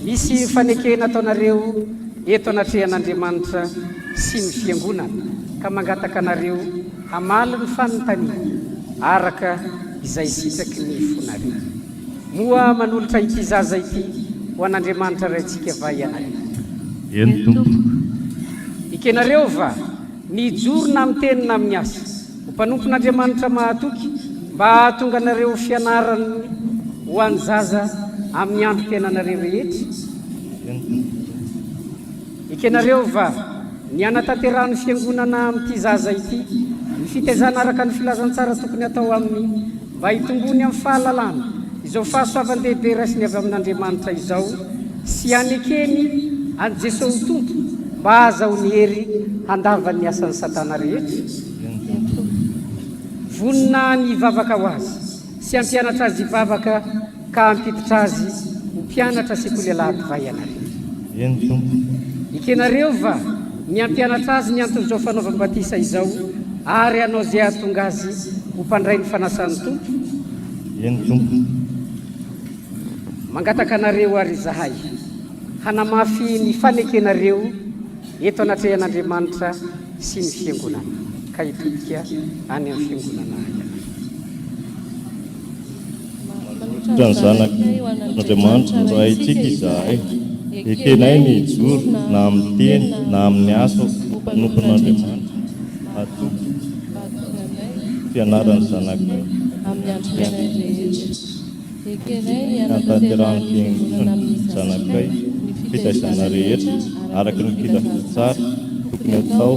misy fanekena ataonareo eto anatrehan'Andriamanitra sy ny Fiangonana, ka mangataka anareo hamaly ny fanontaniana araka izay sitraky ny fonareo. Moa manolotra ity zaza ity ho an'Andriamanitra Raintsika va ianareo? Eny, Tompoko. Ekenareo va ny hijoro na amin'ny teny na amin'ny asa, ho mpanompon'Andriamanitra mahatoky, mba hahatonga anareo ho fianarany ho an'ny zaza amin'ny androm-piainanareo rehetra? Eny, Tompoko. Ekenareo va ny hanatanterahan'ny Fiangonana amin'ity zaza ity ny fitaizana araka ny filazantsara tokony hatao aminy? mba hitombony amin'ny fahalalana izao fahasoavan-dehibe raisiny avy amin'Andriamanitra izao sy hanekeny an'i Jesoa ho Tompo mba hahazahoany hery handava ny asan'i Satana rehetra? Vonona ny hivavaka ho azy sy hampianatra azy hivavaka ka hampiditra azy ho mpianatra sekoly alahady va ianareo? Eny, Tompo. Ekenareo va ny hampianatra azy ny anton'izao fanaovam-batisa izao ary hanao izay hahatonga azy ho mpandray ny fanasan'ny Tompo? Eny, Tompo. Mangataka anareo àry izahay hanamafy ny fanekenareo eto anatrehan'Andriamanitra sy ny Fiangonana, ka hitodika any amin'ny Fiangonana ianareo. Manolotra ny Zanak'Andriamanitra ho Raintsika izahay. Ekenay ny hijoro na amin'ny teny na amin'ny asa ho mpanompon'Andriamanitra mahatoky ny fianaran'ny Zanakay. Hanatanterahan'ny Fiangonana ny Zanakay ny fitaizana rehetra araka ny filazantsara tokony hatao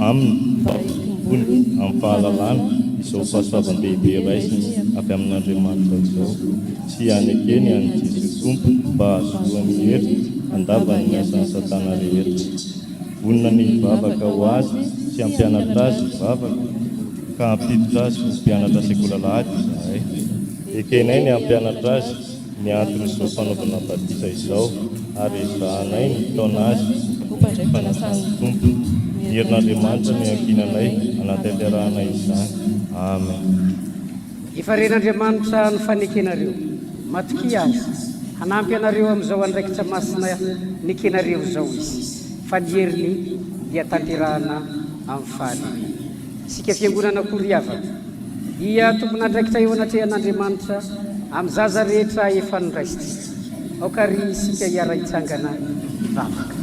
aminy mba hitomboany amin'ny fahalalana izao fahasoavan-dehibe raisiny avy amin'Andriamanitra izao sy hanekeny an'i Jesoa Tompo mba hahazoany hery handavany ny asan'i Satana rehetra. Vonona ny hivavaka ho azy sy hampianatra azy hivavaka ka hampiditra azy ho mpianatra sekoly alahady izahay. Ekenay ny hampianatra azy ny anton'izao fanaovana batisa izao ary ezahanay ny hitaona azy ho mpandray fanasan'ny Tompo. Ny herin'Andriamanitra no iankinanay hanatanterahana izany. Amen. Efa ren'Andriamanitra ny fanekenareo. Matokia Azy. Hanampy anareo amin'izao andraikitra masina nekenareo izao Izy, fa ny heriny dia tanterahana amin'ny fahalemena. Isika Fiangonana koa ry havana, dia tompon'andraikitra eo anatrehan'Andriamanitra amin'ny zaza rehetra efa noraisintsika. Aoka àry isika hiara-hitsangana hivavaka.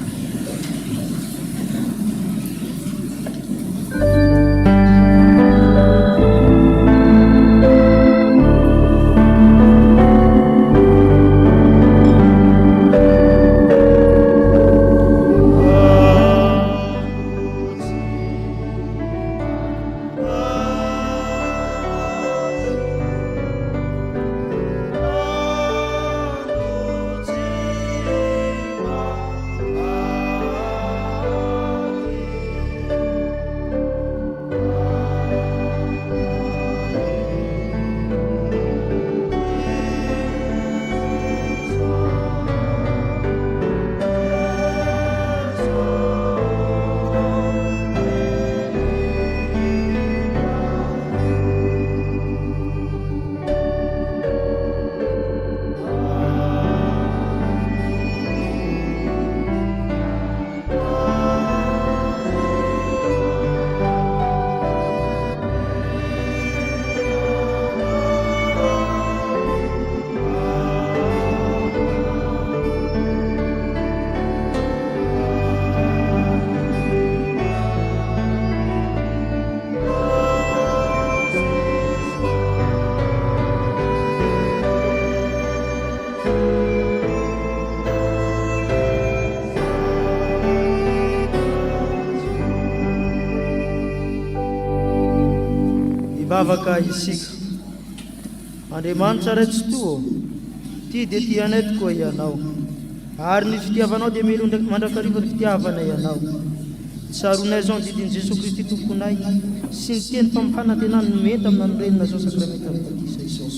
Hivavaka isika. Andriamanitra Ray Tsitoha ô, tia dia tia anay tokoa Ianao, ary ny fitiavanao dia melo mandrakariva ny fitiavanay Anao. Tsaroanay izao ny didin'i Jesoa Kristy Tomponay sy ny teny fampanantenany nomeny tamin'ny nanorenana izao sakramentan'ny batisa izao.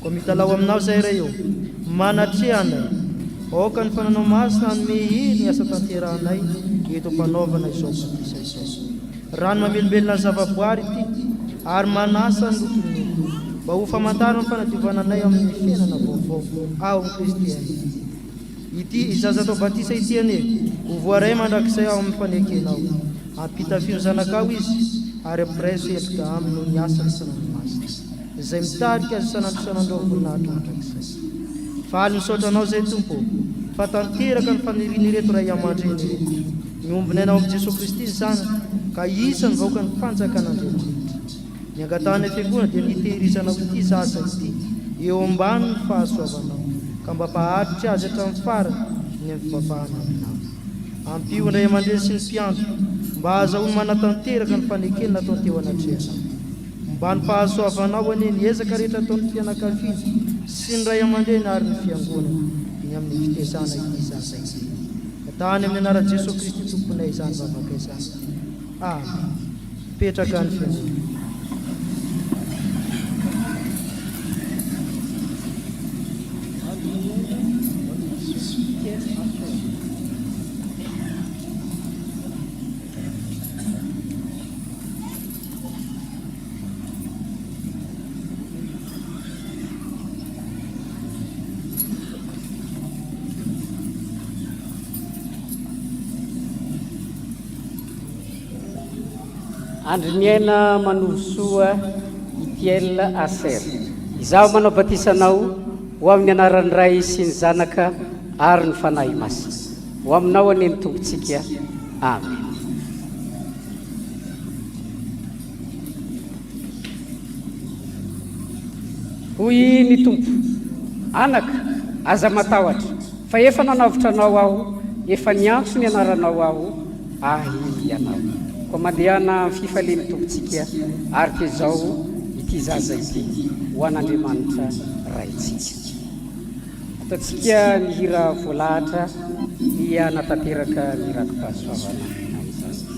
Koa mitalaho Aminao izahay Ray ô, manatreha anay. Aoka ny Fananao Masina hanome hery ny asa tanterahanay eto am-panaovana izao batisa izao. Rano mamelombelona ny zavaboary ity ary manasa ny loton'ny nofo mba ho famantarana ny fanadiovana anay amin'ny fiainana vaovao ao amin'i Kristy anio. Ity zaza atao batisa ity anie ho voaray mandrakizay ao amin'ny fanekenao. Ampitafio ny zanakao izy ary ampiraiso endrika aminy noho ny asan'ny Sanandro Masina, izay mitarika azy isan'andro isan'andro ao voninahitra mandrakizay. Faly misaotra Anao izay Tompo ô, fa tanteraka ny fanirian'ireto ray amandreny ireto. Miombon'aina ao amin'i Jesoa Kristy ny zanany ka isan'ny vahoakan'ny fanjakan'Andriamanitra. Ny angatahanay Fiangonana dia ny hitehirizanao ity zaza ity eo ambanin'ny fahasoavanao ka mba hampaharitra azy hatramin'ny farany ny amin'ny fivavahana aminao. Ampio ny ray aman-dreny sy ny mpiandry mba hahazahoany manatanteraka ny fanekena nataony teo anatrehanao. Mba ny fahasoavanao anie ny ezaka rehetra ataon'ny fianakaviana sy ny ray aman-dreny ary ny fiangonana ny amin'ny fitezana ity zaza ity. Tany amin'ny anaran'i Jesoa Kristy Tomponay izany vavaka izany. Amen. Mipetraka ny fiangonana. Andriniaina Manovosoa Itiel Aser. Izaho manao batisa anao ho amin'ny anaran'ny Ray sy ny Zanaka ary ny Fanahy Masina. Ho aminao anie ny Tompontsika. Amen. Hoy ny Tompo, Anaka, aza matahotra, fa efa nanavotra anao Aho, efa niantso ny anaranao Aho, Ahy ianao. Koa mandehana amin'ny fifalian'ny Tompontsika, ary tezao ity zaza ity ho an'Andriamanitra Raintsika. Ataontsika ny hira voalahatra dia hanatanteraka ny raki-pahasoavana amin'izany isika.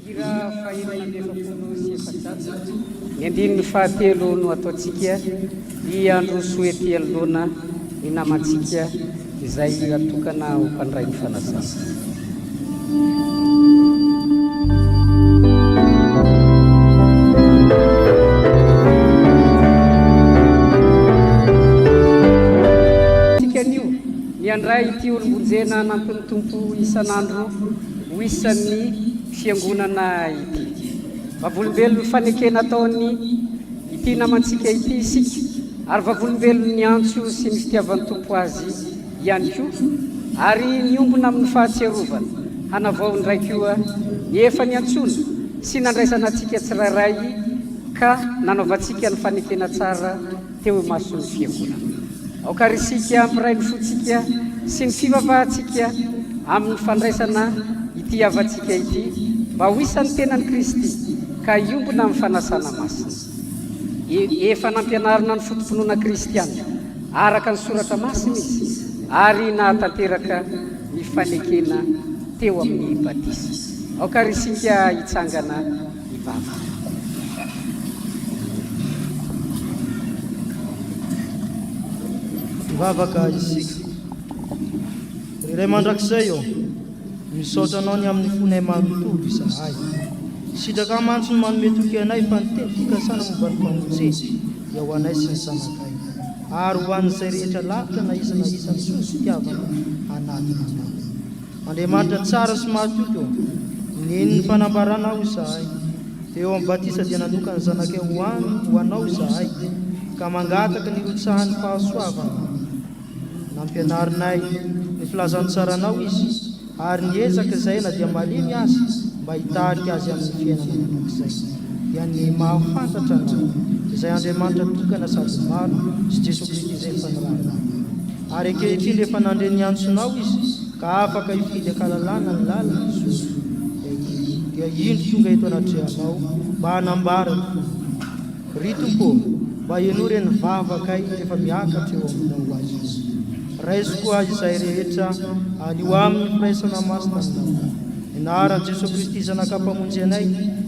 Hira faha-446, ny andininy fahatelo no ataontsika, dia handroso ety anoloana ny namantsika izay atokana ho mpandray ny fanasana. Tsika anio ny handray ity olom-bonjena anampin'ny Tompo isan'andro ho isan'ny Fiangonana ity. Vavolombelon'ny fanekena ataony ity namantsika ity isika ary vavolombelon'ny antso sy ny fitiavan'ny Tompo azy ihany koa ary miombona amin'ny fahatsiarovana hanavao indray koa ny efa niantsoana sy nandraisana antsika tsirairay ka nanaovantsika ny fanekena tsara teo imason'ny Fiangonana. Aoka àry isika hampiray ny fontsika sy ny fivavahantsika amin'ny fandraisana ity havantsika ity mba ho isan'ny tenan'i Kristy ka hiombona amin'ny fanasana masina. Efa nampianarina ny foto-pinoana kristiana araka ny Soratra Masina izy ary nahatanteraka ny fanekena teo amin'ny batisa. Aoka àry isika hitsangana hivavaka. Hivavaka isika. Ry Ray Mandrakizay ô! Misaotra Anao ny amin'ny fonay manontolo izahay. Sitrakao mantsy ny manome toky anay fa ny teny fikasana momba ny famonjena dia ho anay sy ny zanakay, ary ho an'izay rehetra lavitra na iza na iza antsoin'ny fitiavana hanatona Anao. Andriamanitra tsara sy mahatoky ô, nino ny fanambaranao izahay. Teo amin'ny batisa dia nanokana ny zanakay ho any ho Anao izahay, ka mangataka ny hirotsahan'ny fahasoavanao. Nampianarinay ny filazantsaranao izy, ary niezaka izahay na dia malemy aza mba hitarika azy amin'ny fiainana mandrakizay, dia ny mahafantatra Anao, izay Andriamanitra tokana sady marina, sy Jesoa Kristy izay efa nirahinao. Ary ankehitriny rehefa nandre ny antsonao izy, ka afaka hifidy an-kalalana ny lalana hizorany, dia indro tonga eto anatrehanao mba hanambara ny finoany. Ry Tompo ô, mba henoy re ny vavakay rehefa miakatra eo aminao ho azy io. Raiso koa izahay rehetra anio amin'ny firaisana masina aminao. Ny anaran'i Jesoa Kristy Zanaka Mpamonjy anay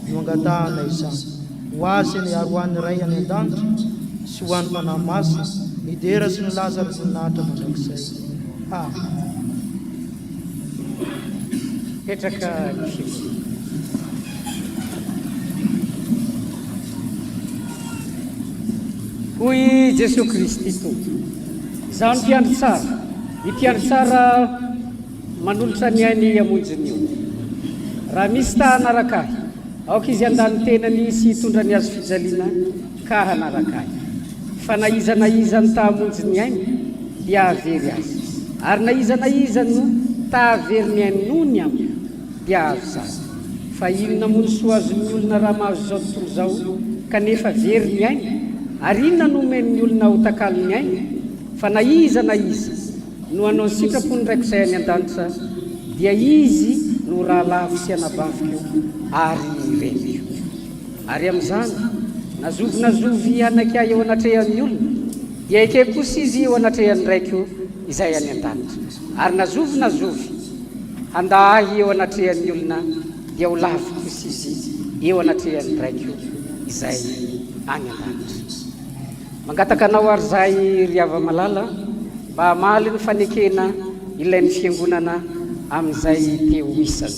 no angatahanay izany. Ho Azy anie ary ho an'ny Ray any an-danitra sy ho an'ny Fanahy Masina ny dera sy ny laza ary voninahitra mandrakizay. Amen. Mipetraka ny fiangonana. Hoy i Jesoa Kristy Tompo, Izaho no mpiandry tsara, ny mpiandry tsara manolotra ny ainy hamonjy ny ondry. Raha misy ta hanaraka Ahy, aoka izy handà ny tenany sy hitondra ny hazo fijaliana ka hanaraka Ahy. Fa na iza na iza no ta hamonjy ny ainy, dia hahavery azy, ary na iza na iza no ta hahavery ny ainy noho ny amiko, dia hahazo izany. Fa inona moa ny soa azon'ny olona raha mahazo izao tontolo izao, kanefa very ny ainy? Ary inona no omen'ny olona ho takalon'ny ainy? Fa na iza na iza no hanao ny sitrapon'ny Raiko izay any an-danitra, dia izy no rahalahiko sy anabaviko ary reniko. Ary amin'izany, na zovy na zovy hanaiky ahy eo anatrehan'ny olona, dia ekeko kosa izy eo anatrehan'ny Raiko izay any an-danitra. Ary na zovy na zovy handà ahy eo anatrehan'ny olona, dia ho laviko kosa izy eo anatrehan'ny Raiko izay any an-danitra. Mangataka anao àry izahay, ry hava-malala, mba hamaly ny fanekena ilain'ny Fiangonana amin'izay te ho isany.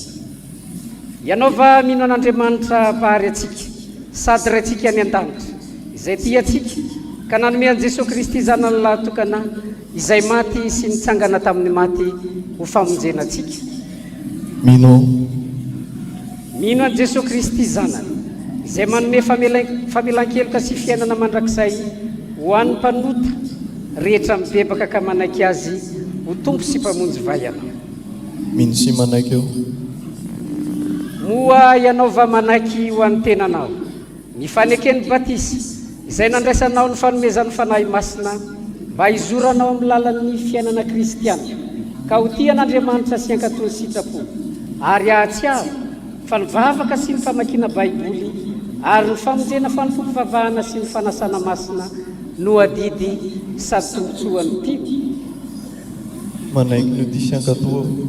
Ianao va mino an'Andriamanitra Mpahary antsika sady Raintsika any an-danitra, izay tia antsika ka nanome an'i Jesoa Kristy Zanany lahatokana izay maty sy nitsangana tamin'ny maty ho famonjena antsika? Mino aho. Mino an'i Jesoa Kristy Zanany, izay manome famelan-keloka sy fiainana mandrakizay ho an'ny mpanota rehetra mibebaka ka manaiky Azy ho Tompo sy Mpamonjy va ianao? Mino sy manaiky aho. Moa ianao va manaiky ho an'ny tenanao ny faneken'ny batisa izay nandraisanao ny fanomezan'ny Fanahy Masina mba hizoranao amin'ny lalan'ny fiainana kristiana ka ho tia an'Andriamanitra sy hankatò ny sitrapony ary hahatsiaro fa ny vavaka sy ny famakiana Baiboly ary ny famonjena fanompoam-pivavahana sy ny fanasana masina no adidy sady tombontsoan'ny mpino? Manaiky ny ho tia sy hankatò aho.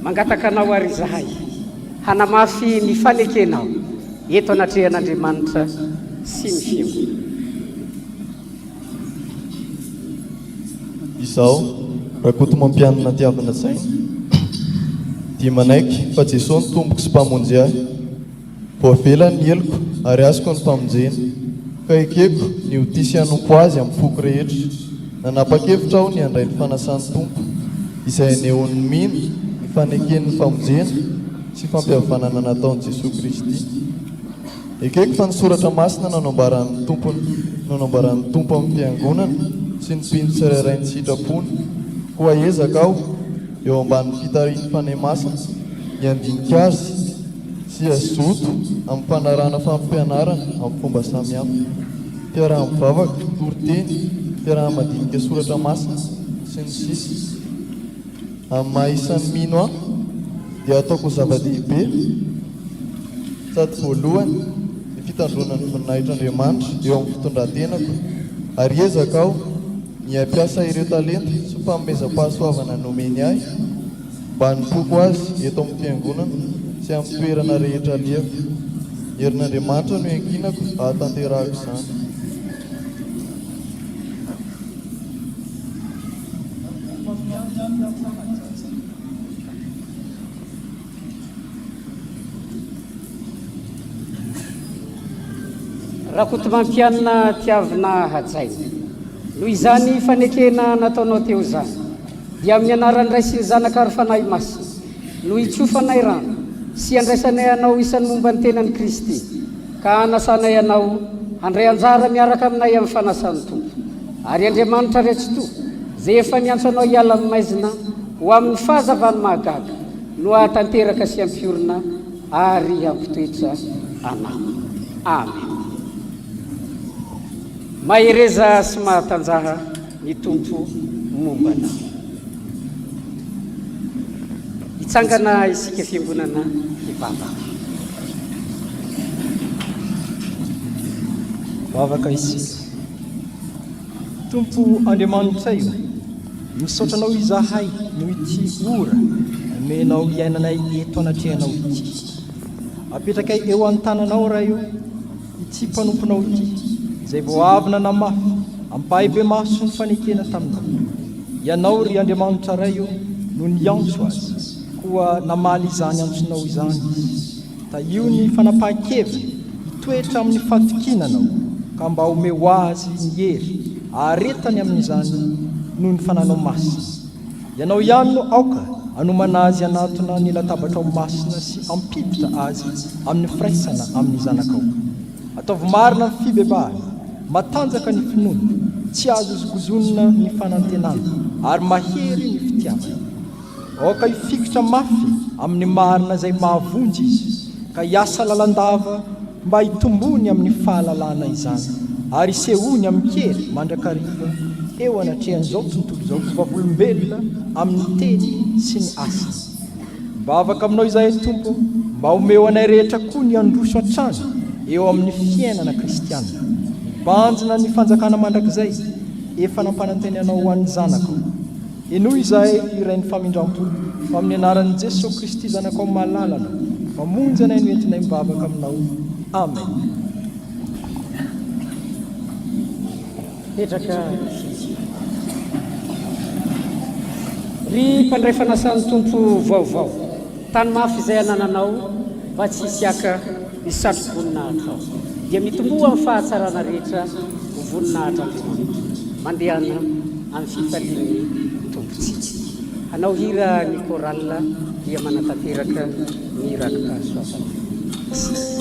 Mangataka anao àry izahay hanamafy ny fanekenao eto anatrehan'Andriamanitra sy ny Fiangonana. Izaho, Rakotomampianina Tiavina Tsaina, dia manaiky fa Jesoa no Tompoko sy Mpamonjy ahy. Voavela ny heloko ary azoko ny famonjena, ka ekeko ny ho tia sy hanompo Azy amin'ny foko rehetra. Nanapa-kevitra aho ny handray ny fanasan'ny Tompo, izay anehoan'ny mino ny fanekeny ny famonjena sy fampihavanana nataon'i Jesoa Kristy. Ekeko fa ny soratra masina no nambaran'ny Tompo no nambaran'ny Tompo amin'ny Fiangonana sy ny mpino tsirairay ny sitrapony, koa hiezaka aho, eo ambanin'ny fitarihin'ny Fanahy Masina, ny handinika azy sy hazoto amin'ny fanarahana fampianarana amin'ny fomba samihafa, fiaraha-mivavaka, toriteny, fiaraha-madinika soratra masina, sy ny sisa Amin'ny maha isan'ny mino ahy dia ataoko ho zava-dehibe sady voalohany ny fitandroana ny voninahitr'Andriamanitra eo amin'ny fitondran-tenako ary hiezaka aho ny hampiasa ireo talenta sy fanomezam-pahasoavana nomeny ahy Mba hanompoako Azy eto amin'ny Fiangonana sy amin'ny toerana rehetra alehako. Ny herin'Andriamanitra no iankinako hahatanterahako izany. Rakotomampianina tiavina hajaina. Noho izany fanekena nataonao teo izany, dia amin'ny anaran'ny Ray sy ny Zanaka ary Fanahy Masina, no hitsofanay rano sy handraisanay anao isan'ny momba ny tenan'i Kristy, ka hanasanay anao handray anjara miaraka aminay amin'ny fanasan'ny Tompo. Ary Andriamanitra Ray Tsitoha, izay efa niantso anao hiala amin'ny maizina ho amin'ny fahazavany mahagaga, no hahatanteraka sy hampiorina ary hampitoetra anao. Amen. Mahereza sy mahatanjaha ny Tompo momba anao. Hitsangana isika fiangonana hivavaka. Vavaka isika. Tompo Andriamanitray o, misaotra Anao izahay noho ity ora omenao iainanay eto anatrehanao ity. Apetrakay eo an-tananao Ray o, ity mpanomponao ity, izay vao avy nanamafy ampahibemaso ny fanekena taminao. Ianao, ry Andriamanitra Ray o, no niantso azy, koa namaly izany antsonao izany izy. Tahio ny fanapahan-keviny hitoetra amin'ny fatokiana Anao, ka mba omeo azy ny hery aharetany amin'izany noho ny Fananao Masina. Ianao ihany no aoka hanomana azy hanatona ny latabatrao masina sy hampiditra azy amin'ny firaisana amin'ny Zanakao. Ataovy marina ny fibebahana, matanjaka ny finoana, tsy azo hozongozonina ny fanantenana, ary mahery ny fitiavana. Aoka hifikitra mafy amin'ny marina izay mahavonjy izy, ka hiasa lalandava mba hitomboany amin'ny fahalalana izany, ary hisehoany amin-kery mandrakariva eo anatrehan'izao tontolo izao ho vavolombelona amin'ny teny sy ny asany. Mivavaka aminao izahay Tompo mba omeo anay rehetra koa ny handroso hatrany eo amin'ny fiainana kristiana, mibanjina ny fanjakana mandrakizay efa nampanantenainao ho an'ny zanakao. Henoy izahay ry Rain'ny famindrampo, fa amin'ny anaran'i Jesoa Kristy Zanakao malalanao, Mpamonjy anay no entinay mivavaka aminao. Amen. Mipetraka isika. Ry mpandray fanasan'ny Tompo vaovao, tano mafy izay anananao mba tsy hisy haka ny satroboninahitra ao. Dia mitomboa amin'ny fahatsarana rehetra ho voninahitr'Andriamanitra. Mandehana amin'ny fifalian'ny Tompontsika. Hanao hira ny chorale dia manatanteraka ny raki-pahasoavana isika.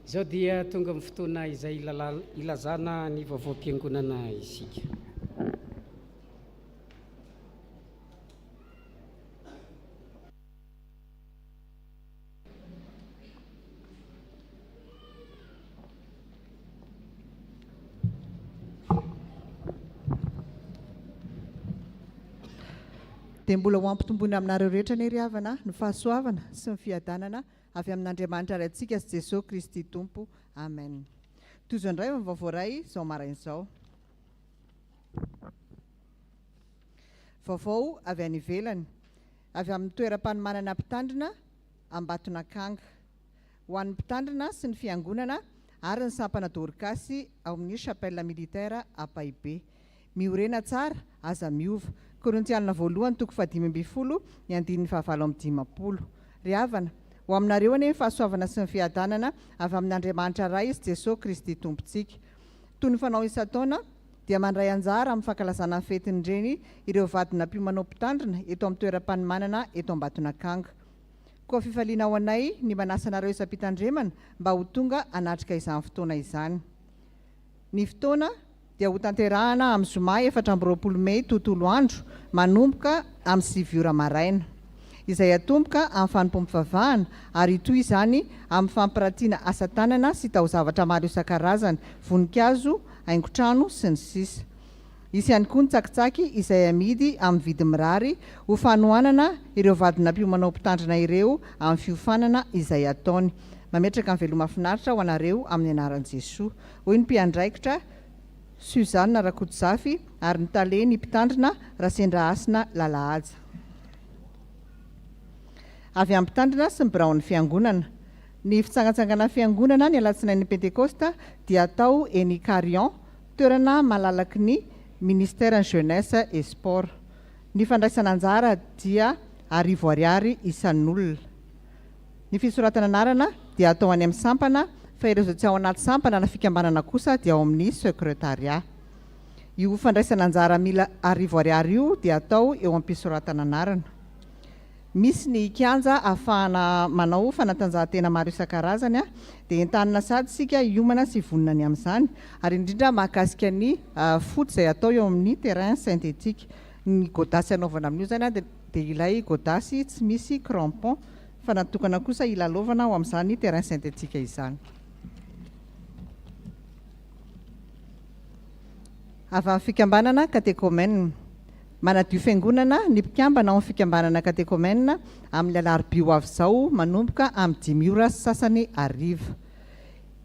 Izao dia tonga amin'ny fotoana izay ilazana ny vaovaom-piangonana isika. Dia mbola ho ampitomboina aminareo rehetra anie ry havana ny fahasoavana sy ny fiadanana avy amin'Andriamanitra Raintsika sy Jesoa Kristy Tompo. Amen. Tohizo indray ny vaovao voaray izao maraina izao. Vaovao avy any ivelany, avy amin'ny toeram-panomanana mpitandrina Ambatonakanga. Ho an'ny mpitandrina sy ny fiangonana ary ny sampana Dorkasy ao amin'ny Chapelle Militaire Ampahibe. Miorena tsara, aza miova. Korintiana voalohany toko fahadimy ambin'ny folo, ny andininy fahavalo amby dimampolo. Ry havana, ho aminareo anie ny fahasoavana sy ny fiadanana avy amin'Andriamanitra Ray sy Jesoa Kristy Tompontsika. Toy ny fanao isan-taona, dia mandray anjara amin'ny fankalazana ny fetin'ny Reny ireo vadina mpiomanao mpitandrina eto amin'ny toeram-panomanana eto Ambatonakanga. Koa fifaliana ho anay ny manasa anareo isam-pitandremana mba ho tonga hanatrika izany fotoana izany. Ny fotoana dia hotanterahana amin'ny zoma 24 mey tontolo andro manomboka amin'ny sivy ora maraina, izay hatomboka amin'ny fanompoam-pivavahana ary hitohy izany amin'ny fampiratiana asa tanana sy taozavatra maro isan-karazany, voninkazo, haingon-trano, sy ny sisa Hisy ihany koa ny tsakitsaky izay amidy amin'ny vidy mirary ho fanohanana ireo vadina mpiomanao mpitandrina ireo amin'ny fiofanana izay ataony. Mametraka ny veloma finaritra ho anareo amin'ny anaran'i Jesoa. Hoy ny mpiandraikitra Suzanne Rakotozafy ary ny tale ny mpitandrina Rasendrahasina Lalahaja. Avy amin'ny mpitandrina sy ny biraon'ny fiangonana. Ny fitsangatsanganan'ny fiangonana ny alatsinain'ny Pentekosta dia atao eny Carion, toerana malalaky ny Ministeran'ny Jeunesse et Sport. Ny fandraisana anjara dia arivo ariary isan'olona. Ny fisoratana anarana dia atao any amin'ny sampana fa ireo izay tsy ao anaty sampana na fikambanana kosa dia ao amin'ny secretariat. Io fandraisana anjara mila arivo ariary io dia atao eo am-pisoratana anarana. Misy ny kianja ahafahana manao fanatanjahantena maro isan-karazany dia entanina sady isika hiomana sy hivonona ny amin'izany ary indrindra mahakasika ny foot izay atao eo amin'ny terrain synthétique. Ny godasy anaovana amin'io izany dia ilay godasy tsy misy crampon fa natokana kosa hilalaovana ao amin'izany terrain synthétique izany. Avy amin'ny fikambanana Katekomena. Manadio fiangonana ny mpikambana ao amin'ny fikambanana Katekomena amin'ny alarobia ho avy izao manomboka amin'ny dimy ora sy sasany hariva.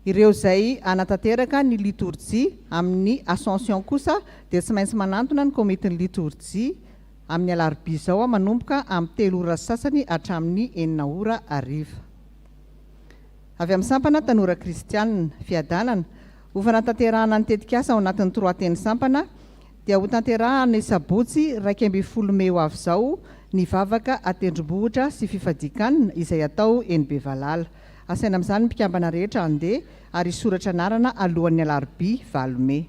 Ireo izay hanatanteraka ny litorjia amin'ny Ascension kosa dia tsy maintsy manantona ny komitin'ny litorjia amin'ny alarobia izao manomboka amin'ny telo ora sy sasany hatramin'ny enina ora hariva. Avy amin'ny sampana Tanora Kristianina, Fiadanana, ho fanatanterahana ny tetikasa ao anatin'ny Trois Teny Sampana dia hotanterahana ny sabotsy 11 mey ho avy izao ny vavaka an-tendrombohitra sy fifadian-kanina izay atao eny Bevalala. Asaina amin'izany ny mpikambana rehetra handeha ary hisoratra anarana alohan'ny alarobia valo mey.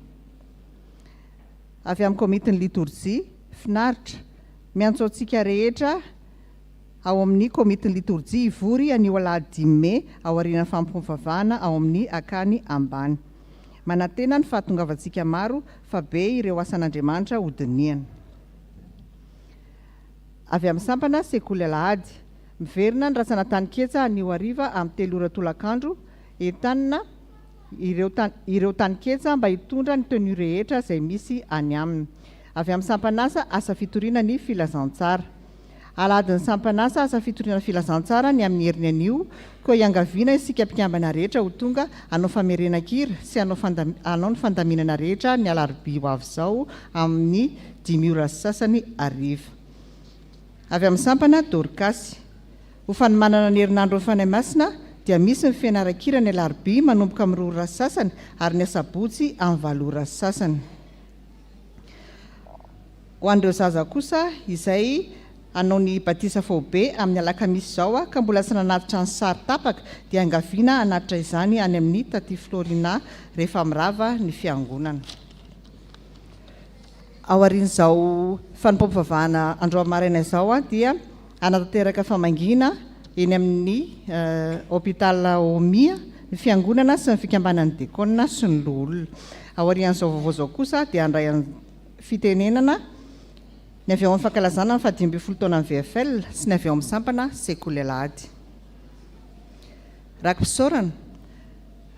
Avy amin'ny komitin'ny litorjia, finaritra, miantso antsika rehetra ao amin'ny komitin'ny litorjia hivory anio alahady dimy mey aorian'ny fanompoam-pivavahana ao amin'ny Akany Ambany. Manantena ny fahatongavantsika maro fa be ireo asan'Andriamanitra hodinihana. Avy amin'ny sampana Sekoly Alahady. Miverina ny rantsana Taninketsa anio hariva amin'ny telo ora tolakandro, entanina ireo ireo taninketsa mba hitondra ny tenue rehetra izay misy any aminy. Avy amin'ny sampan'asa Asa Fitoriana ny Filazantsara. Alahadin'ny sampan'asa Asa Fitoriana Filazantsara ny amin'ny heriny anio, koa iangaviana isika mpikambana rehetra ho tonga hanao famerenan-kira sy hanao hanao ny fandaminana rehetra ny alarobia ho avy izao amin'ny dimy ora sy sasany hariva. Avy amin'ny sampana Dorkasy. Ho fanomanana ny herinandron'ny Fanahy Masina dia misy ny fianaran-kira ny alarobia manomboka amin'ny roa ora sy sasany ary ny asabotsy amin'ny valo ora sy sasany. Ho an'ireo zaza kosa izay hanao ny batisa faobe amin'ny alakamisy izao ka mbola tsy nanatitra ny sary tapaka dia angaviana hanatitra izany any amin'ny Tatie Florina rehefa mirava ny fiangonana. Aorian'izao fanompoam-pivavahana androany maraina izao dia hanatanteraka famangiana eny amin'ny Hôpital Omia. ny Fiangonana sy ny Fikambanan'ny Dekona sy ny Loholona. Aorian'izao vaovao izao kosa dia handray fitenenana ny avy ao amin'ny fankalazana ny faha 15 taonan'ny VFL sy ny avy ao amin'ny sampana Sekoly Alahady. Raki-pisaorana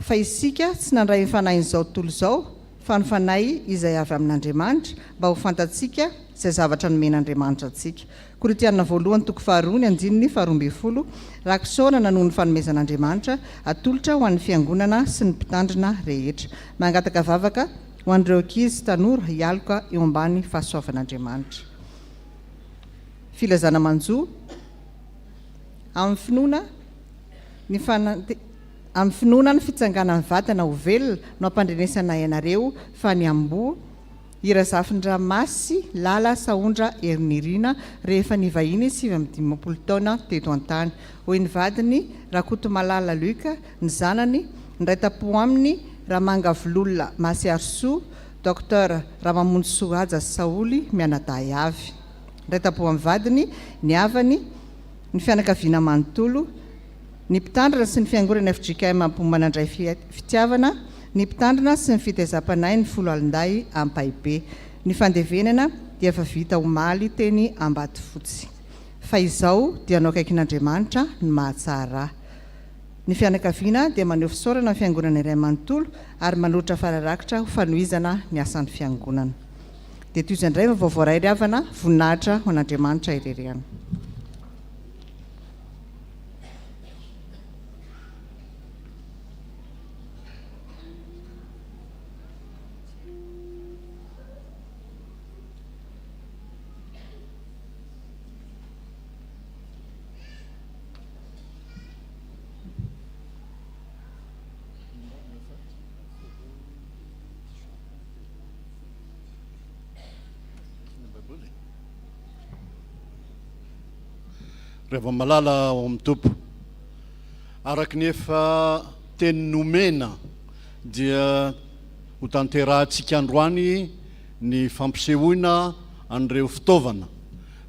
fa isika tsy nandray ny fanahin'izao tontolo izao fa ny Fanahy izay avy amin'Andriamanitra mba ho fantatsika izay zavatra nomen'Andriamanitra antsika. Korintiana voalohany toko faharoa ny andininy faharoambinifolo Raki-pisaorana noho ny fanomezan'Andriamanitra atolotra ho an'ny Fiangonana sy ny Mpitandrina rehetra. Mangataka vavaka ho an'ireo ankizy sy tanora hialoka eo ambany fahasoavan'Andriamanitra. Filazana manjo amin'ny finoana ny Amin'ny finoana ny fitsanganan'ny vatana ho velona no ampandrenesanay anareo fa ny amboa i Razafindramasy Lala Sahondra Herinirina rehefa nivahiny 59 taona teto an-tany. Hoy ny vadiny Rakotomalala Luc, ny zanany, niray tampo aminy Ramangavololona Masiarisoa, Docteur Ramamonjisoa Haja sy Saholy mianadahy avy. Niray tampo amin'ny vadiny, ny havany, ny fianakaviana manontolo, ny Mpitandrina sy ny Fiangonana fjkm Ambohimanandray Fitiavana, ny Mpitandrina sy ny Fitaizam-panahy ny Foloalindahy Ampahibe. Ny fandevenana dia efa vita omaly teny Ambatofotsy. Fa izao dia anao akaikin'Andriamanitra ny mahatsara. Ny fianakaviana dia maneho fisaorana ny Fiangonana iray manontolo ary manolotra fararakitra ho fanohizana ny asan'ny Fiangonana. Dia tohizo indray vaovao voaray ry havana, voninahitra ho an'Andriamanitra irery ihany. Ry hava-malala ao amin'ny Tompo, araka ny efa teny nomena dia ho tanterahantsika androany ny fampisehoana an'ireo fitaovana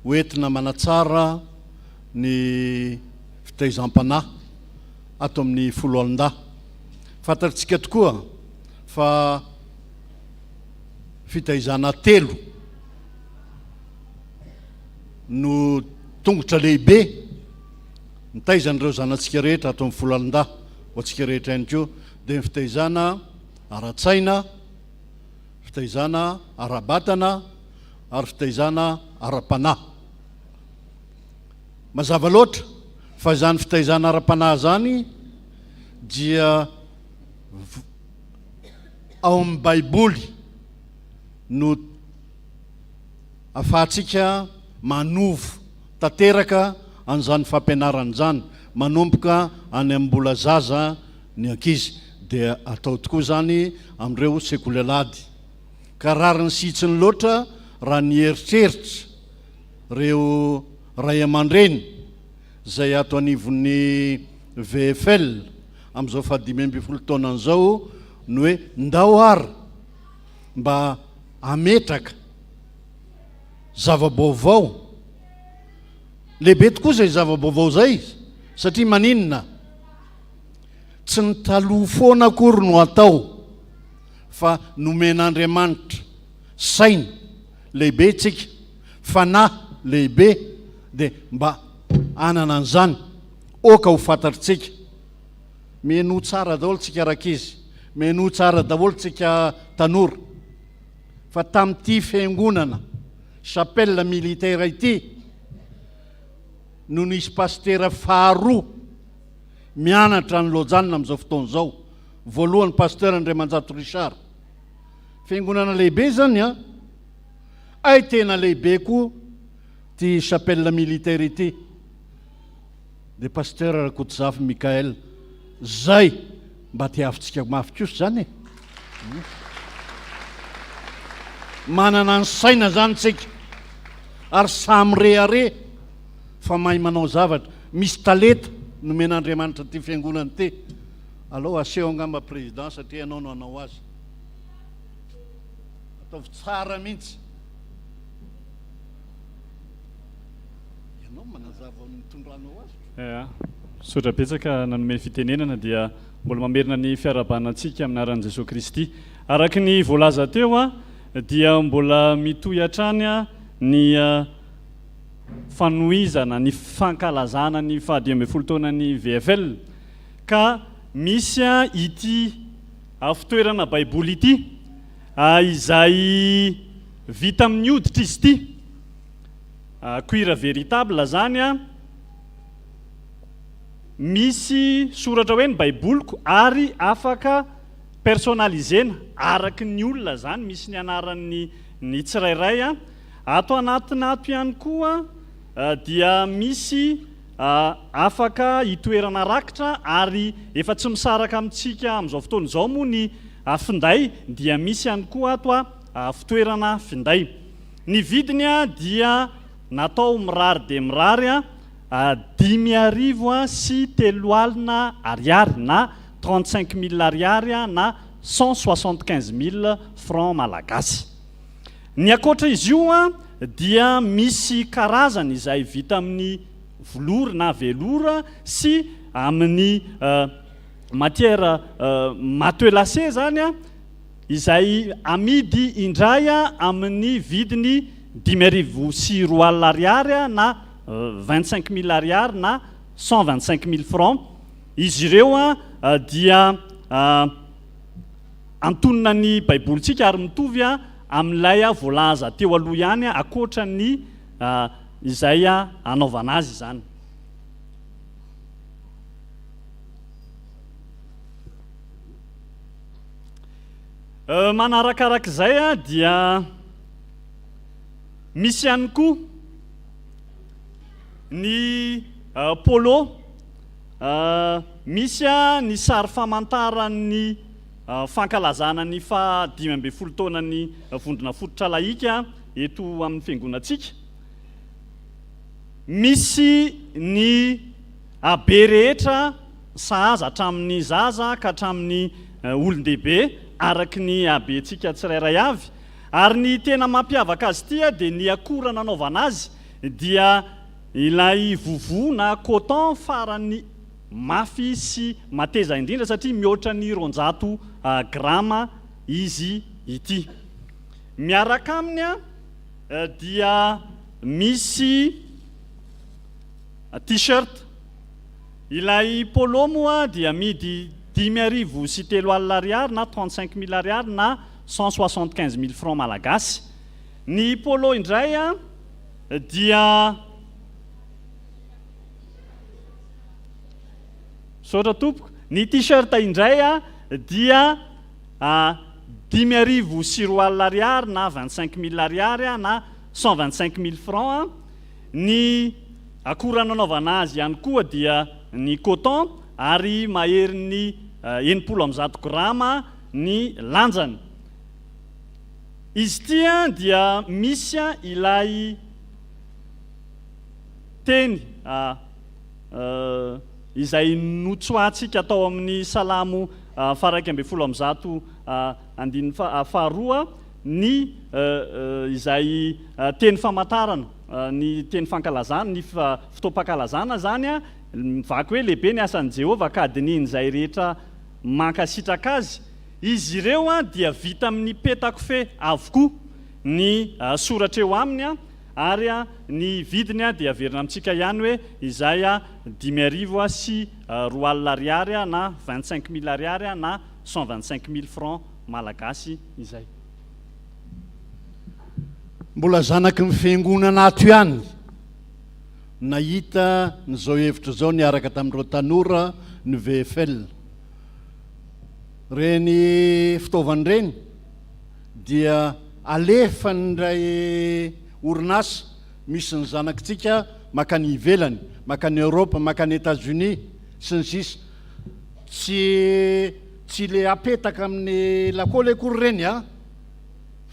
ho entina manatsara ny fitaizam-panahy ato amin'ny Foloalindahy. Fantatsika tokoa fa fitaizana telo no tongotra lehibe nitaiza an'ireo zanatsika rehetra ato amin'ny Foloalindahy, ho antsika rehetra ihany koa, dia ny fitaizana ara-tsaina, fitaizana ara-batana ary fitaizana ara-panahy. Mazava loatra fa izany fitaizana ara-panahy izany dia ao amin'ny Baiboly no afahantsika manovo tanteraka an'izany fampianarana izany manomboka any amin'ny mbola zaza ny ankizy dia atao tokoa izany amin'ireo sekoly alahady ka rariny sy hitsiny loatra raha ny eritreritra ireo ray aman-dreny izay ato anivon'ny VFL amin'izao faha 15 taonany izao ny hoe ndao ary mba hametraka zava-baovao. Lehibe tokoa izay zava-baovao izay satria maninona? Tsy ny taloha foana akory no atao fa nomen'Andriamanitra saina lehibe tsika, fanahy lehibe dia mba hanana an'izany. Oka ho fantatritsika. Mihenoa tsara daholo tsika rankizy, mihenoa tsara daholo tsika tanora fa tamin'ity fiangonana chapelle militaire ity no nisy pasitera faharoa mianatra any Lausanne amin'izao fotoana izao. Voalohany pasteur Andriamanjato Richard. Fiangonana lehibe izany an! Hay tena lehibe koa ity chapelle militaire ity. Dia Pasteur Rakotozafy Michaël zay mba tiavintsika mafy kosa zany e! Manana ny saina zany tsika ary samy rehareha fa mahay manao zavatra, misy talenta nomen'Andriamanitra ity fiangonana ity, alao aseho angamba président satria ianao no hanao azy, ataovy tsara mihitsy. Ianao manazava ny nitondranao azy. Ea. Misaotra betsaka nanome fitenenana dia mbola mamerina ny fiarahabana antsika amin'ny anaran'i Jesoa Kristy. Araka ny voalaza teo dia mbola mitohy hatrany ny fanohizana ny fankalazana ny faha 15 taonan'ny VFL ka misy ity fitoerana baiboly ity izay vita amin'ny hoditra izy ity, cuir véritable izany, misy soratra hoe ny baiboliko ary afaka personnaliser-na araka ny olona izany, misy ny anaran'ny ny tsirairay. Ato anatiny ato ihany koa dia misy afaka hitoerana rakitra ary efa tsy misaraka amintsika amin'izao fotoana izao moa ny finday dia misy ihany koa ato fitoerana finday. Ny vidiny dia natao mirary dia mirary 3500 ariary na 35 mille ariary na 175 mille francs malagasy. Ny ankoatra izy io dia misy karazany izay vita amin'ny velours na velours sy amin'ny matière matelassé izany izay amidy indray amin'ny vidiny 2005 ariary na 25 mille ariary na 125 mille francs. Izy ireo dia antonona ny Baibolintsika ary mitovy amin'ilay voalaza teo aloha ihany ankoatra ny izay anaovana azy izany. Manarakarak'izay dia misy ihany koa ny polo, misy ny sary famantaran'ny fankalazana ny faha 15 taonan'ny Vondrona Fototra Lahika eto amin'ny Fiangonantsika. Misy ny habe rehetra sahaza hatramin'ny zaza ka hatramin'ny olon-dehibe araka ny habentsika tsirairay avy. Ary ny tena mampiavaka azy ity dia ny akora nanaovana azy dia ilay vovo na coton farany mafy sy mateza indrindra satria mihoatra ny 200 grama izy ity. Miaraka aminy dia misy t-shirt. Ilay polo moa dia amidy 350 ariary na 35 mille ariary na 175 mille francs malagasy. Ny polo indray dia Misaotra tompoko. Ny t-shirt indray dia 2005 ariary na 25 mille ariary na 125 mille francs. Ny akora nanaovana azy ihany koa dia ny coton ary maherin'ny 160 grama ny lanjany. Izy ity dia misy ilay teny izay notsoahantsika tao amin'ny Salamo faha-111 andininy faharoa ny izay teny famantarana ny teny fankalazana, ny fotoam-pankalazana izany, mivaky hoe lehibe ny asan'i Jehovah ka dinihin'izay rehetra mankasitraka azy. Izy ireo dia vita amin'ny petakofehy avokoa ny soratra eo aminy. Ary ny vidiny dia averina amintsika ihany hoe izay 2005 ariary na 25 mille ariary na 125 mille francs malagasy izay. Mbola zanaky ny fiangonana ato ihany nahita an'izao hevitra izao niaraka tamin'ireo tanora ny VFL. Ireny fitaovana ireny dia alefan'ilay orinasa misy ny zanakitsika makany ivelany, makany Europe, makany Etats Unis sy ny sisa. Tsy tsy le apetaka amin'ny lakôly akory ireny an,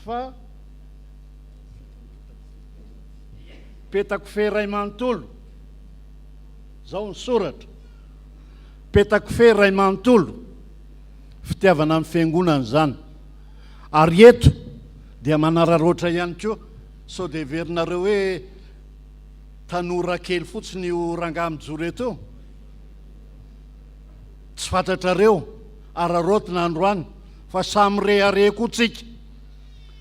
fa petakofehy iray manontolo, zao ny soratra, petakofehy iray manontolo, fitiavana ny fiangonana izany. Ary eto dia manararaotra ihany koa, sao dia heverinareo hoe tanora kely fotsiny io rangahy mijoro eto io? Tsy fantatrareo araraotina androany fa samy rehareha koa tsika.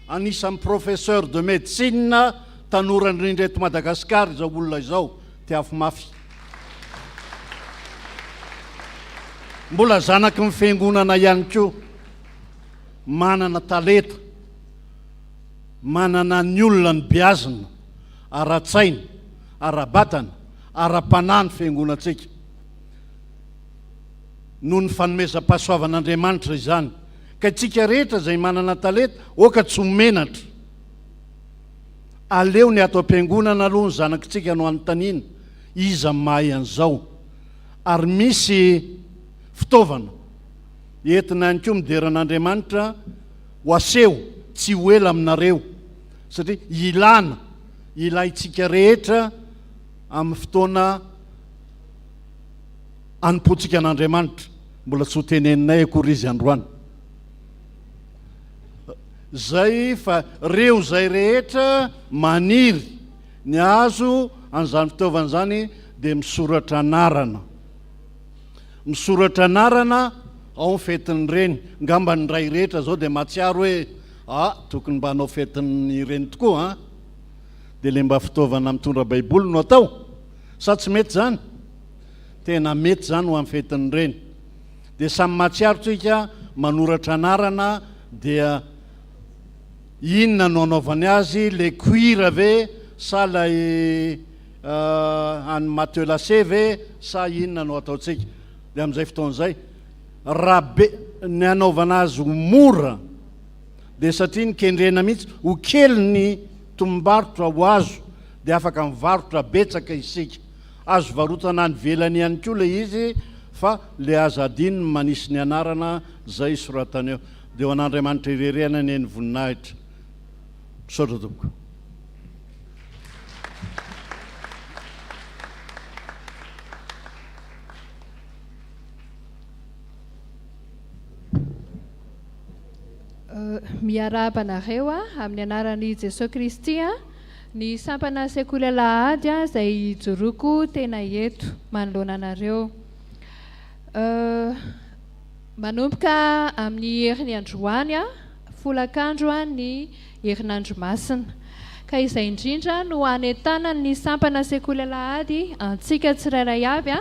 Anisan'ny professeur de médecine tanora indrindra eto Madagascar izao olona izao, tiafo mafy. Mbola zanaky ny fiangonana ihany koa, manana talenta, manana ny olona nobeazina ara-tsaina, ara-batana, ara-panahy ny fiangonantsika. Noho ny fanomezam-pahasoavan'Andriamanitra izany. Ka itsika rehetra izay manana talenta, oka tsy ho menatra. Aleo ny ato am-piangonana aloha ny zanakitsika no anontaniana, iza mahay an'izao? Ary misy fitaovana entina ihany koa midera an'Andriamanitra ho aseho tsy ho ela aminareo, satria ilana, ilaintsika rehetra amin'ny fotoana anompoantsika an'Andriamanitra. Mbola tsy ho teneninay akory izy androany. Zay fa reo zay rehetra maniry ny hahazo an'izany fitaovana izany dia misoratra anarana. Misoratra anarana ao ny fetin'ny reny. Ngamba ny ray rehetra zao dia mahatsiaro hoe ah tokony mba hanao fetin'ny reny tokoa an. Dia le mba fitaovana mitondra baiboly no atao. Sa tsy mety zany? Tena mety zany ho an'ny fetin'ny reny. Dia samy mahatsiaro tsika manoratra anarana dia inona no anaovany azy, le cuir ve sa lay an'i matelassé ve sa inona no ataontsika. Dia amin'izay fotoana izay raha be ny anaovana azy ho mora dia satria ny kendrena mihitsy ho kely ny tombom-barotra ho azo dia afaka mivarotra betsaka isika. Azo varotana any ivelany ihany koa ilay izy fa le aza adino ny manisy ny anarana zay soratana eo. Dia ho an'Andriamanitra irery ihany anie ny voninahitra. Misaotra tompoko. Miarahaba anareo amin'ny anaran'i Jesoa Kristy. Ny sampana sekoly alahady izay ijoroako tena eto manoloana anareo. Manomboka amin'ny heriny androany folakandro ny herinandro masina. Ka izay indrindra no hanentanan'ny sampana sekoly alahady antsika tsirairay avy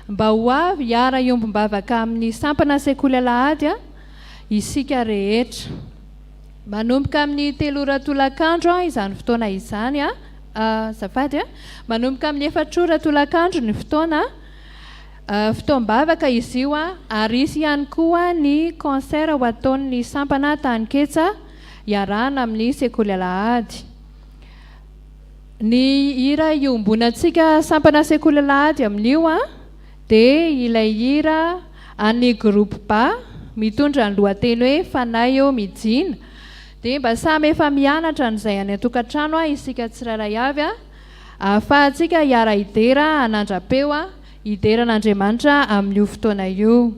mba ho avy hiara-hiombom-bavaka amin'ny sampana sekoly alahady isika rehetra. Manomboka amin'ny telo ora tolakandro izany fotoana izany, azafady, manomboka amin'ny efatra ora tolakandro ny fotoana, fotoam-bavaka izy io ary hisy ihany koa ny concert ho ataon'ny sampana Taninketsa iarahana amin'ny sekoly alahady. Ny hira iombonantsika sampana sekoly alahady amin'io Dia ilay hira an'ny groupe Ba mitondra ny lohateny hoe Fanahy ô mijina. Dia mba samy efa mianatra an'izay any an-tokantrano isika tsirairay avy ahafahantsika hiara-hidera hanandra-peo hidera an'Andriamanitra amin'io fotoana io.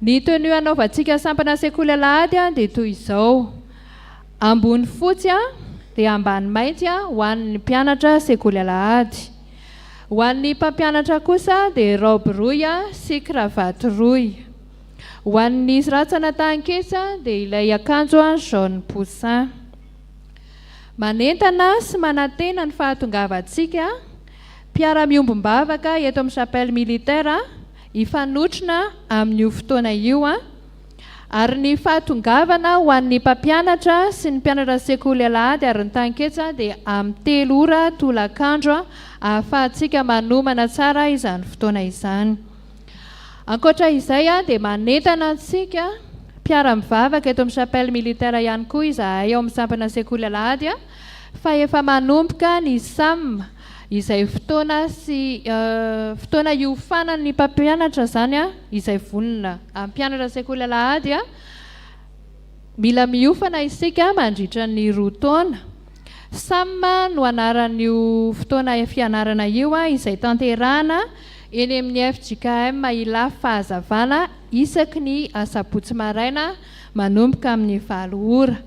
Ny tenue hanaovantsika sampana sekoly alahady dia toy izao, ambony fotsy dia ambany mainty ho an'ny mpianatra sekoly alahady. Ho an'ny mpampianatra kosa dia raoby rohy sy kravaty rohy. Ho an'ny rantsana tahan-ketsa dia ilay akanjo jaune poussin. Manentana sy manantena ny fahatongavantsika mpiara-miombom-bavaka eto amin'ny Chapelle Militaire hifanotrona amin'io fotoana io. Ary ny fahatongavana ho an'ny mpampianatra sy ny mpianatra sekoly alahady ary ny tanketsa dia amin'ny telo ora tolakandro ahafahantsika manomana tsara izany fotoana izany. Ankoatra izay dia manentana antsika mpiara-mivavaka eto amin'ny Chapelle Militaire ihany koa izahay ao amin'ny sampana sekoly alahady fa efa manomboka ny sam izay fotoana sy fotoana hiofanan'ny mpampianatra izany izay vonona hampianatra sekoly alahady, mila miofana isika mandritra ny roa taona. Sam no anaran'io fotoana fianarana io izay tanterahana eny amin'ny fjkm Ilafy Fahazavana isaky ny asabotsy maraina manomboka amin'ny valo ora.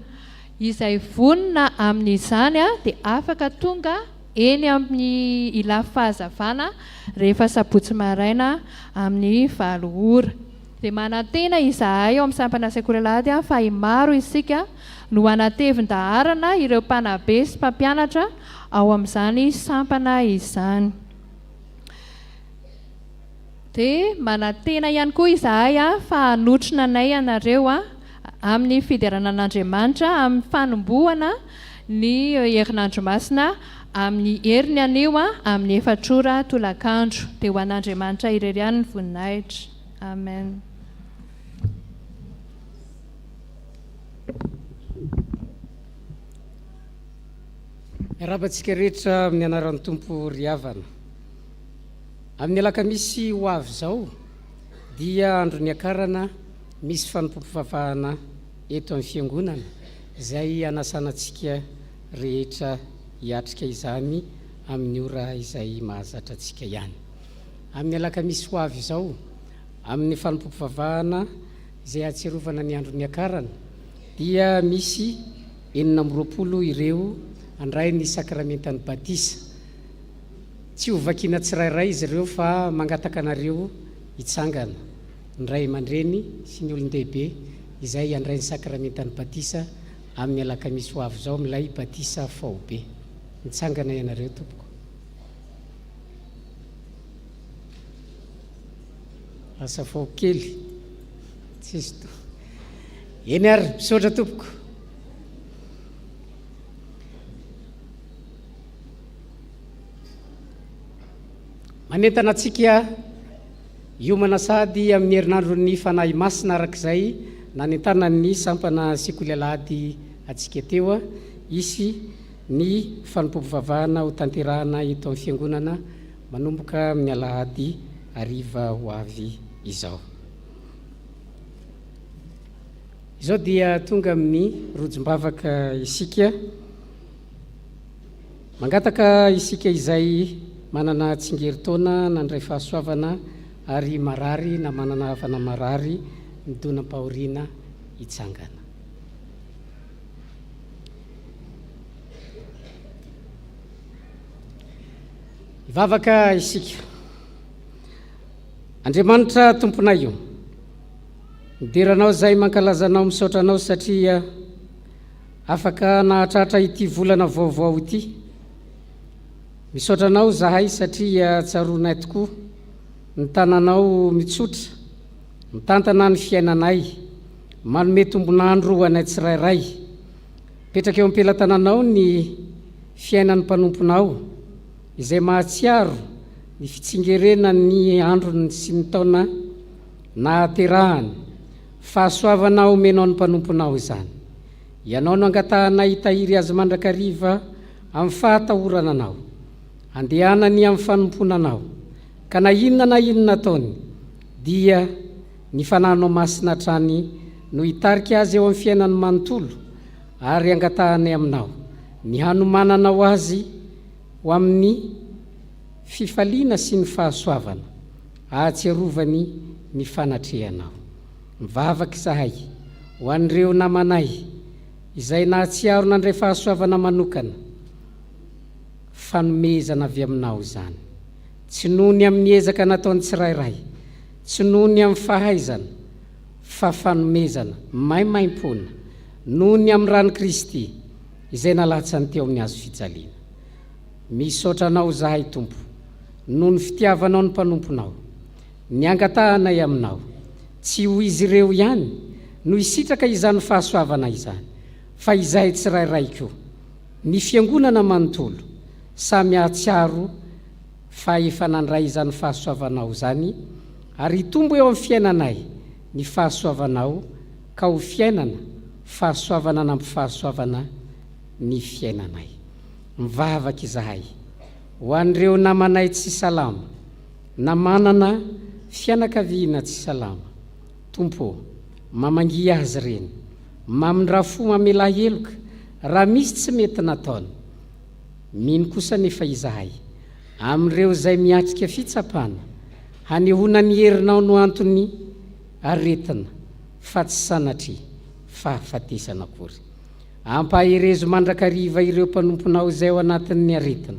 Izay vonona amin'izany dia afaka tonga. eny amin'ny Ilafy Fahazavana rehefa sabotsy maraina amin'ny valo ora. Dia manantena izahay ao amin'ny sampana Sekoly Alahady fa maro isika no hanatevin-daharana ireo mpanabe sy mpampianatra ao amin'izany sampana izany. Dia manantena ihany koa izahay fa hanotrona anay ianareo amin'ny fiderana an'Andriamanitra amin'ny fanombohana ny herinandro masina amin'ny heriny anio amin'ny efatr'ora tolakandro. Dia ho an'Andriamanitra irery ihany ny voninahitra. Amen. Miarahaba antsika rehetra amin'ny anaran'ny Tompo ry havana. Amin'ny alakamisy ho avy izao dia andro niakarana misy fanompoam-pivavahana eto amin'ny fiangonana izay hanasana antsika rehetra hiatrika izany amin'ny ora izay mahazatra antsika ihany. Amin'ny alakamisy ho avy izao, amin'ny fanompoam-pivavahana izay hahatsiarovana ny andro niakarana dia misy 26 ireo handray ny sakramentan'ny batisa. Tsy ho vakiana tsirairay izy ireo fa mangataka anareo hitsangana, ny ray aman-dreny sy ny olon-dehibe izay handray ny sakramentan'ny batisa amin'ny alakamisy ho avy izao amin'ilay batisa faobe. Mitsangana ianareo tompoko. Lasa fao kely. Tsisy to. Eny ary, misaotra tompoko. Manentana antsika hiomana sahady amin'ny herinandron'ny Fanahy Masina araka izay nanentanan'ny sampana Sekoly Alahady antsika teo. Hisy ny fanompoam-pivavahana hotanterahana eto amin'ny Fiangonana manomboka amin'ny alahady hariva ho avy izao. Izao dia tonga amin'ny rojom-bavaka isika. Mangataka isika izay manana tsingerin-taona nandray fahasoavana ary marary na manana havana marary nidonam-pahoriana hitsangana. Hivavaka isika. Andriamanitra Tomponay o, midera Anao izahay mankalaza Anao misaotra Anao satria Afaka nahatratra ity volana vaovao ity. Misaotra anao zahay satria tsaroanay tokoa ny tananao mitsotra, mitantana ny fiainanay, manome tombon'andro ho anay tsirairay. Mipetraka eo am-pelatananao ny fiainan'ny mpanomponao izay mahatsiaro ny fitsingerenan'ny androny sy ny taona nahaterahany. Fahasoavana omenao ny mpanomponao izany. Ianao no angatahanay hitahiry azy mandrakariva amin'ny fahatahorana Anao, handehanany amin'ny fanompoana Anao, ka na inona na inona ataony, dia ny Fanahinao Masina hatrany no hitarika azy eo amin'ny fiainany manontolo, ary angatahanay Aminao ny hanomananao azy ho amin'ny fifaliana sy ny fahasoavana ahatsiarovany ny fanatrehanao. Mivavaka izahay ho an'ireo namanay izay nahatsiaro nandray fahasoavana manokana, fanomezana avy Aminao izany. Tsy noho ny amin'ny ezaka nataon'ny tsirairay, tsy noho ny amin'ny fahaizana, fa fanomezana maimaimpoana noho ny amin'ny ran'i Kristy izay nalatsany teo amin'ny hazo fijaliana. Misaotra Anao izahay, Tompo, noho ny fitiavanao ny mpanomponao. Ny angatahanay aminao, tsy ho izy ireo ihany no hisitraka izany fahasoavana izany, fa izahay tsirairay koa, ny Fiangonana manontolo, samy hahatsiaro fa efa nandray izany fahasoavanao izany, ary hitombo eo amin'ny fiainanay ny fahasoavanao ka ho fiainana fahasoavana nampifahasoavana ny fiainanay. Mivavaka izahay ho an'ireo namanay tsy salama, na manana fianakaviana tsy salama. Tompo ô, mamangia azy ireny, mamindrà fo mamelà heloka raha misy tsy mety nataony. Mino kosa anefa izahay, amin'ireo izay miatrika fitsapana, hanehoana ny herinao no antony aretina fa tsy sanatria fahafatesana akory. Ampaherezo mandrakariva ireo mpanomponao izay ao anatin'ny aretina.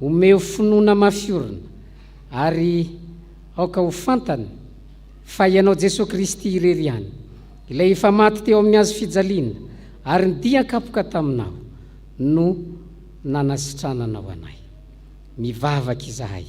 Omeo finoana mafy orina ary aoka ho fantany fa Ianao Jesoa Kristy irery ihany, Ilay efa maty teo amin'ny hazo fijaliana ary nidian-kapoka taminao, no nanasitrananao anay. Mivavaka izahay.